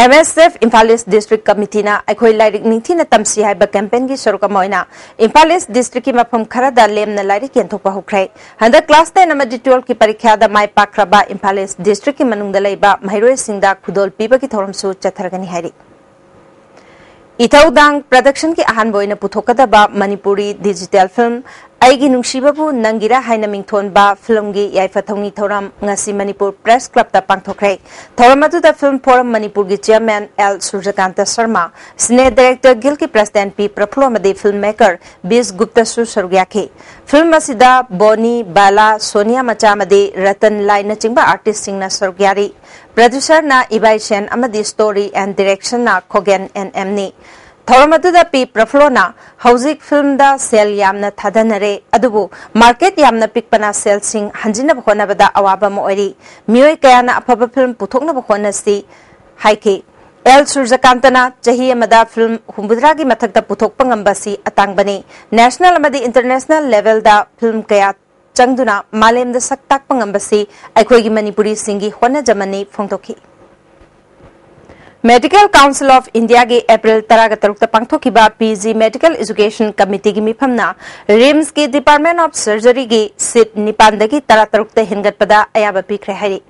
ꯑꯦꯝ ꯑꯦꯁ ꯑꯦꯐ ꯏꯝꯐꯥꯜ ꯏꯁ ꯗꯤꯁꯇ꯭ꯔꯤꯛ ꯀꯃꯤꯇꯤꯅ ꯑꯩꯈꯣꯏ ꯂꯥꯏꯔꯤꯛ ꯅꯤꯡꯊꯤꯅ ꯇꯝꯁꯤ ꯍꯥꯏꯕ ꯀꯦꯝꯄꯦꯟꯒꯤ ꯁꯔꯨꯛ ꯑꯃ ꯑꯣꯏꯅ ꯏꯝꯐꯥꯜ ꯏꯁ ꯗꯤꯁꯇ꯭ꯔꯤꯛꯀꯤ ꯃꯐꯝ ꯈꯔꯗ ꯂꯦꯝꯅ ꯂꯥꯏꯔꯤꯛ ꯌꯦꯟꯊꯣꯛꯄ ꯍꯧꯈ꯭ꯔꯦ꯫ ꯍꯟꯗꯛ ꯀ꯭ꯂꯥꯁ ꯇꯦꯟ ꯑꯃꯗꯤ ꯇꯨꯋꯦꯜꯐꯀꯤ ꯄꯔꯤꯈ꯭ꯌꯥꯗ ꯃꯥꯏ ꯄꯥꯛꯈ꯭ꯔꯕ ꯏꯝꯐꯥꯜ ꯏꯁ ꯗꯤꯁꯇ꯭ꯔꯤꯛꯀꯤ ꯃꯅꯨꯡꯗ ꯂꯩꯕ ꯃꯍꯩꯔꯣꯏꯁꯤꯡꯗ ꯈꯨꯗꯣꯜ ꯄꯤꯕꯒꯤ ꯊꯧꯔꯝꯁꯨ ꯆꯠꯊꯔꯒꯅꯤ ꯍꯥꯏꯔꯤ꯫ ꯏꯊꯧꯗꯥꯡ ꯄ꯭ꯔꯗꯛꯁꯟꯒꯤ ꯑꯍꯥꯟꯕ ꯑꯣꯏꯅ ꯄꯨꯊꯣꯛꯀꯗꯕ ꯃꯅꯤꯄꯨꯔꯤ ꯗꯤꯖꯤꯇꯦꯜ ꯐꯤꯂꯝ ꯑꯩꯒꯤ ꯅꯨꯡꯁꯤꯕꯕꯨ ꯅꯪꯒꯤꯔꯥ ꯍꯥꯏꯅ ꯃꯤꯡꯊꯣꯟꯕ ꯐꯤꯂꯝꯒꯤ ꯌꯥꯏꯐ ꯊꯧꯅꯤ ꯊꯧꯔꯝ ꯉꯁꯤ ꯃꯅꯤꯄꯨꯔ ꯄ꯭ꯔꯦꯁ ꯀ꯭ꯂꯕꯇ ꯄꯥꯡꯊꯣꯛꯈ꯭ꯔꯦ꯫ ꯊꯧꯔꯝ ꯑꯗꯨꯗ ꯐꯤꯂꯝ ꯐꯣꯔꯝ ꯃꯅꯤꯄꯨꯔꯒꯤ ꯆꯤꯌꯔꯃꯦꯟ ꯑꯦꯜ ꯁꯨꯔꯖꯀꯥꯟꯇ ꯁꯔꯃ, ꯁꯤꯅꯦ ꯗꯥꯏꯔꯦꯛꯇꯔ ꯒꯤꯜꯒꯤ ꯄ꯭ꯔꯁꯤꯗꯦꯟꯠ ꯄꯤ ꯄ꯭ꯔꯐꯨꯜꯂꯣ ꯑꯃꯗꯤ ꯐꯤꯜꯝ ꯃꯦꯀꯔ ꯕꯤꯁ ꯒꯨꯞꯇꯁꯨ ꯁꯔꯨꯛ ꯌꯥꯈꯤ꯫ ꯐꯤꯜꯝ ꯑꯁꯤꯗ ꯕꯣꯅꯤ, ꯕꯥꯂꯥ, ꯁꯣꯅꯤꯌꯥ ꯃꯆꯥ ꯑꯃꯗꯤ ꯔꯇꯟ ꯂꯥꯏꯅꯆꯤꯡꯕ ꯑꯥꯔꯇꯤꯁꯁꯤꯡꯅ ꯁꯔꯨꯛ ꯌꯥꯔꯤ꯫ ꯄ꯭ꯔꯗ꯭ꯌꯨꯁꯔꯅ ꯏꯕꯥꯏ ꯁꯦꯟ ꯑꯃꯗꯤ ꯁ꯭ꯇꯣꯔꯤ ꯑꯦꯟ ꯗꯤꯔꯦꯛꯁꯟꯅ ꯈꯣꯒꯦꯟ ꯑꯦꯟ ꯑꯦꯝꯅꯤ꯫ ꯊꯧꯔꯝ ꯑꯗꯨꯗ ꯄꯤ ꯄ꯭ꯔꯐꯨꯜꯂꯣꯅ ꯍꯧꯖꯤꯛ ꯐꯤꯜꯝꯗ ꯁꯦꯜ ꯌꯥꯝꯅ ꯊꯥꯗꯅꯔꯦ, ꯑꯗꯨꯕꯨ ꯃꯥꯔꯀꯦꯠ ꯌꯥꯝꯅ ꯄꯤꯛꯄꯅ ꯁꯦꯜꯁꯤꯡ ꯍꯟꯖꯤꯟꯅꯕ ꯍꯣꯠꯅꯕꯗ ꯑꯋꯥꯕ ꯑꯃ ꯑꯣꯏꯔꯤ꯫ ꯃꯤꯑꯣꯏ ꯀꯌꯥꯅ ꯑꯐꯕ ꯐꯤꯜꯝ ꯄꯨꯊꯣꯛꯅꯕ ꯍꯣꯠꯅꯁꯤ ꯍꯥꯏꯈꯤ꯫ ꯑꯦꯜ ꯁꯨꯔꯖꯀꯥꯟꯇꯅ ꯆꯍꯤ ꯑꯃꯗ ꯐꯤꯜꯝ ꯍꯨꯝꯐꯨꯇꯔꯥꯒꯤ ꯃꯊꯛꯇ ꯄꯨꯊꯣꯛꯄ ꯉꯝꯕ ꯑꯁꯤ ꯑꯇꯥꯡꯕꯅꯤ꯫ ꯅꯦꯁꯅꯦꯜ ꯑꯃꯗꯤ ꯏꯟꯇꯔꯅꯦꯁꯅꯦꯜ ꯂꯦꯚꯦꯜꯗ ꯐꯤꯜꯝ ꯀꯌꯥ ꯆꯪꯗꯨꯅ ꯃꯥꯂꯦꯝꯗ ꯁꯛ ꯇꯥꯛꯄ ꯉꯝꯕꯁꯤ ꯑꯩꯈꯣꯏꯒꯤ ꯃꯅꯤꯄꯨꯔꯤꯁꯤꯡꯒꯤ ꯍꯣꯠꯅꯖꯃꯟꯅꯤ ꯐꯣꯡꯗꯣꯛꯈꯤ꯫ Medical Council of Indiaꯒꯤ ꯑꯦꯄ꯭ꯔꯤꯜ ꯇꯔꯥꯒ ꯇꯔꯨꯛꯇ ꯄꯥꯡꯊꯣꯛꯈꯤꯕ P G Medical Education Committeeꯒꯤ ꯃꯤꯐꯝꯅ ꯔꯤꯝꯁꯀꯤ Department of Surgeryꯒꯤ ꯁꯤꯠ ꯅꯤꯄꯥꯟꯗꯒꯤ ꯇꯔꯥꯇꯔꯨꯛꯇ ꯍꯦꯟꯒꯠꯄꯗ ꯑꯌꯥꯕ ꯄꯤꯈ꯭ꯔꯦ ꯍꯥꯏꯔꯤ꯫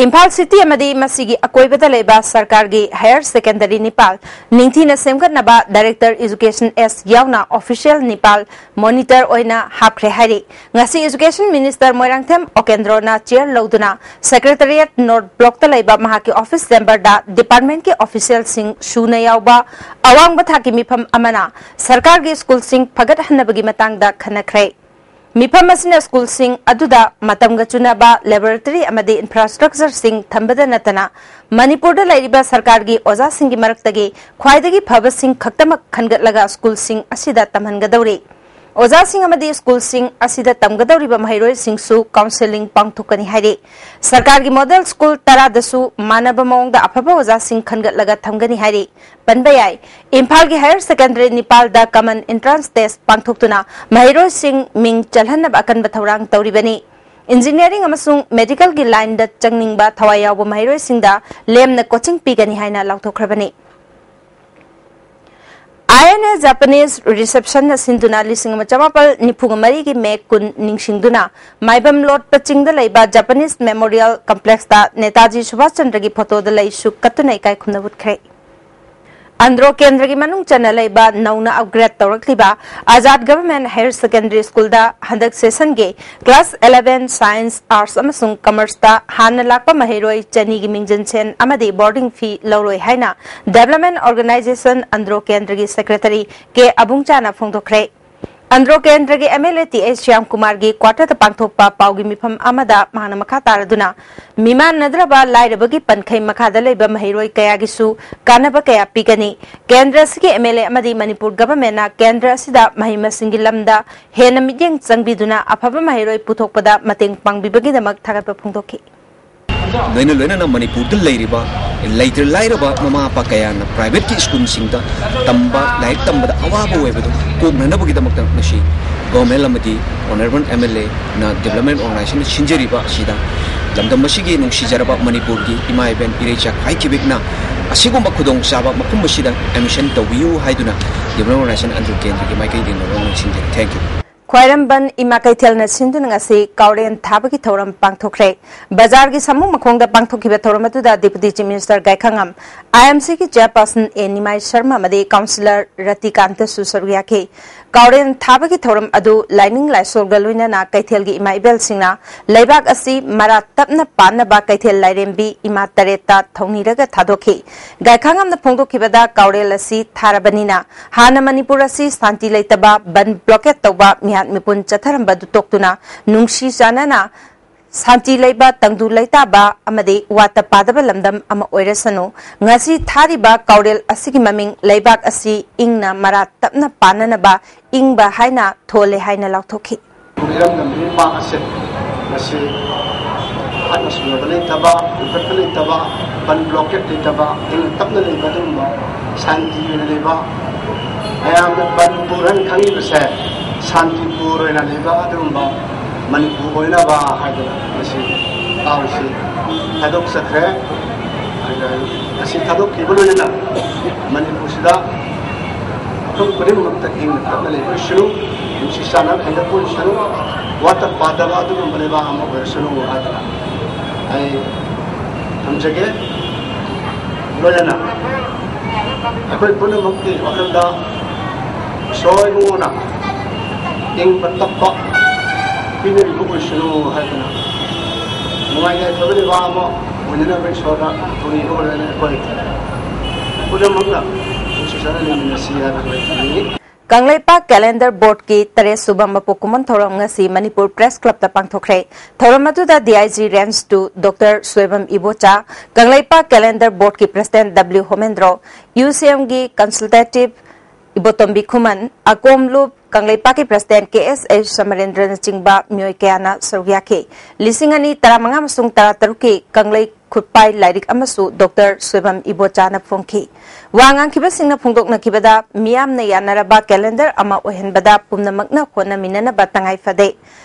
ꯏꯝꯐꯥꯜ ꯁꯤꯇꯤ ꯑꯃꯗꯤ ꯃꯁꯤꯒꯤ ꯑꯀꯣꯏꯕꯗ ꯂꯩꯕ ꯁꯔꯀꯥꯔꯒꯤ ꯍꯥꯌꯔ ꯁꯦꯀꯦꯟꯗꯔꯤ ꯅꯤꯄꯥꯜ ꯅꯤꯡꯊꯤꯅ ꯁꯦꯝꯒꯠꯅꯕ ꯗꯥꯏꯔꯦꯛꯇꯔ ꯑꯦꯖꯨꯀꯦꯁꯟ ꯑꯦꯁ ꯌꯥꯎꯅ ꯑꯣꯐꯤꯁꯤꯌꯦꯜ ꯅꯤꯄꯥꯜ ꯃꯣꯅꯤꯇꯔ ꯑꯣꯏꯅ ꯍꯥꯞꯈ꯭ꯔꯦ ꯍꯥꯏꯔꯤ꯫ ꯉꯁꯤ ꯑꯦꯖꯨꯀꯦꯁꯟ ꯃꯤꯅꯤꯁꯇꯔ ꯃꯣꯏꯔꯥꯡꯊꯦꯝ ꯑꯣꯀꯦꯟꯗ꯭ꯔꯣꯅ ꯆꯤꯌꯔ ꯂꯧꯗꯨꯅ ꯁꯦꯀ꯭ꯔꯦꯇꯔꯤꯌꯦꯠ ꯅꯣꯔꯠ ꯕ꯭ꯂꯣꯛꯇ ꯂꯩꯕ ꯃꯍꯥꯛꯀꯤ ꯑꯣꯐꯤꯁ ꯆꯦꯝꯕꯔꯗ ꯗꯤꯄꯥꯔꯠꯃꯦꯟꯠꯀꯤ ꯑꯣꯐꯤꯁꯤꯌꯦꯜꯁꯤꯡ ꯁꯨꯅ ꯌꯥꯎꯕ ꯑꯋꯥꯡꯕ ꯊꯥꯛꯀꯤ ꯃꯤꯐꯝ ꯑꯃꯅ ꯁꯔꯀꯥꯔꯒꯤ ꯁ꯭ꯀꯨꯜꯁꯤꯡ ꯐꯒꯠꯍꯟꯅꯕꯒꯤ ꯃꯇꯥꯡꯗ ꯈꯟꯅꯈ꯭ꯔꯦ꯫ ꯃꯤꯐꯝ ꯑꯁꯤꯅ ꯁ꯭ꯀꯨꯜꯁꯤꯡ ꯑꯗꯨꯗ ꯃꯇꯝꯒ ꯆꯨꯅꯕ ꯂꯦꯕꯣꯔꯦꯇꯔꯤ ꯑꯃꯗꯤ ꯏꯟꯐ꯭ꯔꯥꯁ꯭ꯇ꯭ꯔꯛꯆꯔꯁꯤꯡ ꯊꯝꯕꯗ ꯅꯠꯇꯅ ꯃꯅꯤꯄꯨꯔꯗ ꯂꯩꯔꯤꯕ ꯁꯔꯀꯥꯔꯒꯤ ꯑꯣꯖꯥꯁꯤꯡꯒꯤ ꯃꯔꯛꯇꯒꯤ ꯈ꯭ꯋꯥꯏꯗꯒꯤ ꯐꯕꯁꯤꯡ ꯈꯛꯇꯃꯛ ꯈꯟꯒꯠꯂꯒ ꯁ꯭ꯀꯨꯜꯁꯤꯡ ꯑꯁꯤꯗ ꯇꯝꯍꯟꯒꯗꯧꯔꯤ꯫ ꯑꯣꯖꯥꯁꯤꯡ ꯑꯃꯗꯤ ꯁ꯭ꯀꯨꯜꯁꯤꯡ ꯑꯁꯤꯗ ꯇꯝꯒꯗꯧꯔꯤꯕ ꯃꯍꯩꯔꯣꯏꯁꯤꯡꯁꯨ ꯀꯥꯎꯟꯁꯦꯂꯤꯡ ꯄꯥꯡꯊꯣꯛꯀꯅꯤ ꯍꯥꯏꯔꯤ꯫ ꯁꯔꯀꯥꯔꯒꯤ ꯃꯣꯗꯦꯜ ꯁ꯭ꯀꯨꯜ ꯇꯔꯥꯗꯁꯨ ꯃꯥꯟꯅꯕ ꯃꯑꯣꯡꯗ ꯑꯐꯕ ꯑꯣꯖꯥꯁꯤꯡ ꯈꯟꯒꯠꯂꯒ ꯊꯝꯒꯅꯤ ꯍꯥꯏꯔꯤ꯫ ꯄꯟꯕ ꯌꯥꯏ, ꯏꯝꯐꯥꯜꯒꯤ ꯍꯥꯌꯔ ꯁꯦꯀꯦꯟꯗꯔꯤ ꯅꯤꯄꯥꯜꯗ ꯀꯃꯟ ꯑꯦꯟꯇ꯭ꯔꯥꯟꯁ ꯇꯦꯁ ꯄꯥꯡꯊꯣꯛꯇꯨꯅ ꯃꯍꯩꯔꯣꯏꯁꯤꯡ ꯃꯤꯡ ꯆꯜꯍꯟꯅꯕ ꯑꯀꯟꯕ ꯊꯧꯔꯥꯡ ꯇꯧꯔꯤꯕꯅꯤ꯫ ꯏꯟꯖꯤꯅꯤꯌꯥꯔꯤꯡ ꯑꯃꯁꯨꯡ ꯃꯦꯗꯤꯀꯦꯜꯒꯤ ꯂꯥꯏꯟꯗ ꯆꯪꯅꯤꯡꯕ ꯊꯋꯥꯏ ꯌꯥꯎꯕ ꯃꯍꯩꯔꯣꯏꯁꯤꯡꯗ ꯂꯦꯝꯅ ꯀꯣꯆꯤꯡ ꯄꯤꯒꯅꯤ ꯍꯥꯏꯅ ꯂꯥꯎꯊꯣꯛꯈ꯭ꯔꯕꯅꯤ꯫ ꯑꯥꯏ ꯑꯦꯟ ꯑꯦ ꯖꯄꯥꯅꯤꯁ ꯔꯤꯁꯦꯞꯁꯟꯅ ꯁꯤꯟꯗꯨꯅ ꯂꯤꯁꯤꯡ ꯑꯃ ꯆꯃꯥꯄꯜ ꯅꯤꯐꯨꯒ ꯃꯔꯤꯒꯤ ꯃꯦ ꯀꯨꯟ ꯅꯤꯡꯁꯤꯡꯗꯨꯅ ꯃꯥꯏꯕꯝ ꯂꯣꯠꯄ ꯆꯤꯡꯗ ꯂꯩꯕ ꯖꯄꯥꯅꯤꯁ ꯃꯦꯃꯣꯔꯤꯌꯦꯜ ꯀꯝꯄ꯭ꯂꯦꯛꯁꯇ ꯅꯦꯇꯥꯖꯤ ꯁꯨꯚꯥꯁ ꯆꯟꯗ꯭ꯔꯒꯤ ꯐꯣꯇꯣꯗ ꯂꯩꯁꯨ ꯀꯠꯇꯨꯅ ꯏꯀꯥꯏ ꯈꯨꯝꯅꯕ ꯎꯠꯈ꯭ꯔꯦ꯫ ꯑꯟꯗ꯭ꯔꯣ ꯀꯦꯟꯗ꯭ꯔꯒꯤ ꯃꯅꯨꯡ ꯆꯟꯅ ꯂꯩꯕ ꯅꯧꯅ upgrade ꯇꯧꯔꯛꯂꯤꯕ Azad government higher secondary ꯁ꯭ꯀꯨꯜꯗ ꯍꯟꯗꯛ ꯁꯦꯁꯟꯒꯤ ꯀ꯭ꯂꯥꯁ ꯏꯂꯦꯚꯦꯟ ꯁꯥꯏꯟꯁ, ꯑꯥꯔꯠꯁ ꯑꯃꯁꯨꯡ ꯀꯃꯔꯁꯇ ꯍꯥꯟꯅ ꯂꯥꯛꯄ ꯃꯍꯩꯔꯣꯏ ꯆꯅꯤꯒꯤ ꯃꯤꯡꯖꯟꯁꯦꯟ ꯑꯃꯗꯤ ꯕꯣꯔꯗꯤꯡ ꯐꯤ ꯂꯧꯔꯣꯏ ꯍꯥꯏꯅ ꯗꯦꯚꯂꯞꯃꯦꯟꯠ ꯑꯣꯔꯒꯅꯥꯏꯖꯦꯁꯟ ꯑꯟꯗ꯭ꯔꯣ ꯀꯦꯟꯗ꯭ꯔꯒꯤ ꯁꯦꯀ꯭ꯔꯦꯇꯔꯤ ꯀꯦ ꯑꯕꯨꯡꯆꯥꯅ ꯐꯣꯡꯗꯣꯛꯈ꯭ꯔꯦ꯫ ꯑꯟꯗ꯭ꯔꯣ ꯀꯦꯟꯗ꯭ꯔꯒꯤ M L A T H Shyam ꯀꯨꯃꯥꯔꯒꯤ ꯀ꯭ꯋꯥꯇꯔꯗ ꯄꯥꯡꯊꯣꯛꯄ ꯄꯥꯎꯒꯤ ꯃꯤꯐꯝ ꯑꯃꯗ ꯃꯍꯥꯛꯅ ꯃꯈꯥ ꯇꯥꯔꯗꯨꯅ, ꯃꯤꯃꯥꯟꯅꯗ꯭ꯔꯕ ꯂꯥꯏꯔꯕꯒꯤ ꯄꯟꯈꯩ ꯃꯈꯥꯗ ꯂꯩꯕ ꯃꯍꯩꯔꯣꯏ ꯀꯌꯥꯒꯤꯁꯨ ꯀꯥꯟꯅꯕ ꯀꯌꯥ ꯄꯤꯒꯅꯤ꯫ ꯀꯦꯟꯗ꯭ꯔ ꯑꯁꯤꯒꯤ ꯑꯦꯝ ꯑꯦꯜ ꯑꯦ ꯑꯃꯗꯤ ꯃꯅꯤꯄꯨꯔ ꯒꯚꯔꯟꯃꯦꯟꯠꯅ ꯀꯦꯟꯗ꯭ꯔ ꯑꯁꯤꯗ ꯃꯍꯩ ꯃꯁꯤꯡꯒꯤ ꯂꯝꯗ ꯍꯦꯟꯅ ꯃꯤꯠꯌꯦꯡ ꯆꯪꯕꯤꯗꯨꯅ ꯑꯐꯕ ꯃꯍꯩꯔꯣꯏ ꯄꯨꯊꯣꯛꯄꯗ ꯃꯇꯦꯡ ꯄꯥꯡꯕꯤꯕꯒꯤꯗꯃꯛ ꯊꯥꯒꯠꯄ ꯐꯣꯡꯗꯣꯛꯈꯤ꯫ ꯂꯣꯏꯅ ꯂꯣꯏꯅꯅ ꯃꯅꯤꯄꯨꯔꯗ ꯂꯩꯔꯤꯕ ꯂꯩꯇ ꯂꯥꯏꯔꯕ ꯃꯃꯥ ꯃꯄꯥ ꯀꯌꯥꯅ ꯄ꯭ꯔꯥꯏꯚꯦꯠꯀꯤ ꯁ꯭ꯀꯨꯜꯁꯤꯡꯗ ꯇꯝꯕ, ꯂꯥꯏꯔꯤꯛ ꯇꯝꯕꯗ ꯑꯋꯥꯕ ꯑꯣꯏꯕꯗꯨ ꯀꯣꯛꯅꯅꯕꯒꯤꯗꯃꯛꯇ ꯉꯁꯤ ꯒꯣꯔꯃꯦꯟ ꯑꯃꯗꯤ ꯑꯣꯅꯔꯦꯕꯜ ꯑꯦꯝ ꯑꯦꯜ ꯑꯦꯅ ꯗꯦꯕꯂꯞꯃꯦꯟ ꯑꯣꯔꯒꯅꯥꯏꯖꯦꯁꯟꯅ ꯁꯤꯟꯖꯔꯤꯕ ꯑꯁꯤꯗ ꯂꯝꯗꯝ ꯑꯁꯤꯒꯤ ꯅꯨꯡꯁꯤꯖꯔꯕ ꯃꯅꯤꯄꯨꯔꯒꯤ ꯏꯃꯥ ꯏꯕꯦꯟ ꯏꯔꯩꯆꯥ ꯈ꯭ꯋꯥꯏ ꯈꯤꯕꯤꯛꯅ ꯑꯁꯤꯒꯨꯝꯕ ꯈꯨꯗꯣꯡꯆꯥꯕ ꯃꯐꯝ ꯑꯁꯤꯗ ꯑꯦꯗꯃꯤꯁꯟ ꯇꯧꯕꯤꯌꯨ ꯍꯥꯏꯗꯨꯅ ꯗꯦꯕꯂꯞꯃꯦꯟ ꯑꯣꯔꯒꯅꯥꯏꯖꯦꯁꯟ ꯑꯟꯗ꯭ꯔꯣ ꯀꯦꯟꯗ꯭ꯔꯒꯤ ꯃꯥꯏꯀꯩꯗꯒꯤ ꯅꯣꯂꯣꯝ ꯁꯤꯟꯖꯔꯤ꯫ Thank you. ꯈ꯭ꯋꯥꯏꯔꯝꯕꯟ ꯏꯃꯥ ꯀꯩꯊꯦꯜꯅ ꯁꯤꯟꯗꯨꯅ ꯉꯁꯤ ꯀꯥꯎꯔꯦꯟ ꯊꯥꯕꯒꯤ ꯊꯧꯔꯝ ꯄꯥꯡꯊꯣꯛꯈ꯭ꯔꯦ꯫ ꯕꯖꯥꯔꯒꯤ ꯁꯥꯃꯨ ꯃꯈꯣꯡꯗ ꯄꯥꯡꯊꯣꯛꯈꯤꯕ ꯊꯧꯔꯝ ꯑꯗꯨꯗ Deputy Chief Minister ꯒꯥꯏꯈꯉꯝ, I M C ꯒꯤ chairperson ꯑꯦ ꯅꯤꯃꯥꯏ ꯁꯔꯃ ꯑꯃꯗꯤ councillor ꯔꯇꯤꯀꯥꯟꯇꯁꯨ ꯁꯔꯨꯛ ꯌꯥꯈꯤ꯫ ꯀꯥꯎꯔꯦꯟ ꯊꯥꯕꯒꯤ ꯊꯧꯔꯝ ꯑꯗꯨ ꯂꯥꯏꯅꯤꯡ ꯂꯥꯏꯁꯣꯜꯒ ꯂꯣꯏꯅꯅ ꯀꯩꯊꯦꯜꯒꯤ ꯏꯃꯥ ꯏꯕꯦꯜꯁꯤꯡꯅ ꯂꯩꯕꯥꯛ ꯑꯁꯤ ꯃꯔꯥ ꯇꯞꯅ ꯄꯥꯟꯅꯕ ꯀꯩꯊꯦꯜ ꯂꯥꯏꯔꯦꯝꯕꯤ ꯏꯃꯥ ꯇꯔꯦꯠꯇ ꯊꯧꯅꯤꯔꯒ ꯊꯥꯗꯣꯛꯈꯤ꯫ ꯒꯥꯏꯈꯉꯝꯅ ꯐꯣꯡꯗꯣꯛꯈꯤꯕꯗ ꯀꯥꯎꯔꯦꯜ ꯑꯁꯤ ꯊꯥꯔꯕꯅꯤꯅ ꯍꯥꯟꯅ ꯃꯅꯤꯄꯨꯔ ꯑꯁꯤ ꯁꯥꯟꯇꯤ ꯂꯩꯇꯕ, ꯕꯟ blockade ꯇꯧꯕ, ꯃꯤꯍꯥꯠ ꯃꯤꯄꯨꯟ ꯆꯠꯊꯔꯝꯕꯗꯨ ꯇꯣꯛꯇꯨꯅ ꯅꯨꯡꯁꯤ ꯆꯥꯟꯅꯅ ꯁꯥꯟꯇꯤ ꯂꯩꯕ, ꯇꯪꯗꯨ ꯂꯩꯇꯥꯕ ꯑꯃꯗꯤ ꯋꯥꯠꯇ ꯄꯥꯗꯕ ꯂꯝꯗꯝ ꯑꯃ ꯑꯣꯏꯔꯁꯅꯨ꯫ ꯉꯁꯤ ꯊꯥꯔꯤꯕ ꯀꯥꯎꯔꯦꯜ ꯑꯁꯤꯒꯤ ꯃꯃꯤꯡ ꯂꯩꯕꯥꯛ ꯑꯁꯤ ꯏꯪꯅ ꯃꯔꯥ ꯇꯞꯅ ꯄꯥꯟꯅꯅꯕ ꯏꯪꯕ ꯍꯥꯏꯅ ꯊꯣꯜꯂꯦ ꯍꯥꯏꯅ ꯂꯥꯎꯊꯣꯛꯈꯤ꯫ ꯏꯔꯝꯗꯝꯒꯤ ꯄꯥꯛ ꯑꯁꯦ ꯉꯁꯤ ꯍꯥꯠꯅ ꯁꯨꯅꯕ ꯂꯩꯇꯕ, ꯍꯨꯟꯗꯣꯛꯄ ꯂꯩꯇꯕ, ꯕꯟ ꯕ꯭ꯂꯣꯀꯦꯠ ꯂꯩꯇꯕ, ꯏꯪꯅ ꯇꯞꯅ ꯂꯩꯕ ꯑꯗꯨꯒꯨꯝꯕ ꯁꯥꯟꯇꯤ ꯑꯣꯏꯅ ꯂꯩꯕ, ꯃꯌꯥꯝꯅ ꯃꯅꯤꯄꯨꯔ ꯍꯥꯏꯅ ꯈꯪꯉꯤꯕꯁꯦ ꯁꯥꯟꯇꯤꯄꯨꯔ ꯑꯣꯏꯅ ꯂꯩꯕ ꯑꯗꯨꯒꯨꯝꯕ ꯃꯅꯤꯄꯨꯔ ꯑꯣꯏꯅꯕ ꯍꯥꯏꯗꯅ ꯉꯁꯤ ꯄꯥꯎꯁꯤ ꯊꯥꯗꯣꯛꯆꯈ꯭ꯔꯦ꯫ ꯑꯗꯨꯒ ꯉꯁꯤ ꯊꯥꯗꯣꯛꯈꯤꯕ ꯂꯣꯏꯅꯅ ꯃꯅꯤꯄꯨꯔꯁꯤꯗ ꯃꯐꯝ ꯈꯨꯗꯤꯡꯃꯛꯇ ꯏꯪꯅ ꯇꯞꯅ ꯂꯩꯕ ꯑꯣꯏꯁꯅꯨ, ꯅꯨꯡꯁꯤ ꯆꯥꯟꯅꯕ ꯍꯦꯟꯒꯠꯄ ꯑꯣꯏꯁꯅꯨ, ꯋꯥꯠꯇ ꯄꯥꯗꯕ ꯑꯗꯨꯒꯨꯝꯕ ꯂꯩꯕꯥꯛ ꯑꯃ ꯑꯣꯏꯔꯁꯅꯨ ꯍꯥꯏꯗꯅ ꯑꯩ ꯊꯝꯖꯒꯦ꯫ ꯂꯣꯏꯅꯅ ꯑꯩꯈꯣꯏ ꯄꯨꯝꯅꯃꯛꯀꯤ ꯋꯥꯈꯜꯗ ꯏꯁꯣꯔ ꯏꯕꯨꯡꯉꯣꯅ ꯏꯪꯕ ꯇꯞꯄ ꯄꯤꯅꯔꯤꯕ ꯑꯣꯏꯁꯅꯨ ꯍꯥꯏꯗꯅ ꯅꯨꯡꯉꯥꯏ ꯌꯥꯏꯐꯕ ꯂꯩꯕꯥꯛ ꯑꯃ ꯑꯣꯏꯅꯅꯕ ꯏꯁꯣꯔꯗ ꯊꯧꯅꯤꯕ ꯑꯣꯏꯔꯒꯅꯤ꯫ ꯑꯩꯈꯣꯏ ꯄꯨꯝꯅꯃꯛꯅ ꯅꯨꯡꯁꯤ ꯆꯥꯟꯅ ꯂꯩꯃꯤꯟꯅꯁꯤ ꯍꯥꯏꯕ ꯑꯩꯈꯣꯏ ꯊꯝꯅꯤꯡꯉꯤ꯫ ꯀꯪꯂꯩꯄꯥꯛ ꯀꯦꯂꯦꯟꯗꯔ ꯕꯣꯔꯗꯀꯤ ꯇꯔꯦꯠ ꯁꯨꯕ ꯃꯄꯣꯛ ꯀꯨꯝꯑꯣꯟ ꯊꯧꯔꯝ ꯉꯁꯤ ꯃꯅꯤꯄꯨꯔ ꯄ꯭ꯔꯦꯁ ꯀ꯭ꯂꯕꯇ ꯄꯥꯡꯊꯣꯛꯈ꯭ꯔꯦ꯫ ꯊꯧꯔꯝ ꯑꯗꯨꯗ D I G Range two Doctor Soibam Ibocha, Kangleipak calendar ꯕꯣꯔꯗꯀꯤ president W Homendro, U C M ꯒꯤ ꯀꯟꯁꯜꯇꯦꯇꯤꯚ ꯏꯕꯣꯇꯣꯝꯕꯤ ꯈꯨꯃꯟ, ꯑꯀꯣꯝꯂꯨꯞ ꯀꯪꯂꯩꯄꯥꯛꯀꯤ ꯄ꯭ꯔꯦꯁꯤꯗꯦꯟꯠ K S H ꯁꯃꯔꯦꯟꯗ꯭ꯔꯅꯆꯤꯡꯕ ꯃꯤꯑꯣꯏ ꯀꯌꯥꯅ ꯁꯔꯨꯛ ꯌꯥꯈꯤ꯫ ꯂꯤꯁꯤꯡ ꯑꯅꯤ ꯇꯔꯥꯃꯉꯥ ꯑꯃꯁꯨꯡ ꯇꯔꯥꯇꯔꯨꯛꯀꯤ ꯀꯪꯂꯩ ꯈꯨꯠꯄꯥꯏ ꯂꯥꯏꯔꯤꯛ ꯑꯃꯁꯨ ꯗꯣꯛꯇꯔ ꯁꯣꯏꯕꯝ ꯏꯕꯣꯆꯥꯅ ꯐꯣꯡꯈꯤ꯫ ꯋꯥ ꯉꯥꯡꯈꯤꯕꯁꯤꯡꯅ ꯐꯣꯡꯗꯣꯛꯅꯈꯤꯕꯗ, ꯃꯤꯌꯥꯝꯅ ꯌꯥꯅꯔꯕ ꯀꯦꯂꯦꯟꯗꯔ ꯑꯃ ꯑꯣꯏꯍꯟꯕꯗ ꯄꯨꯝꯅꯃꯛꯅ ꯍꯣꯠꯅꯃꯤꯟꯅꯅꯕ ꯇꯉꯥꯏ ꯐꯗꯦ꯫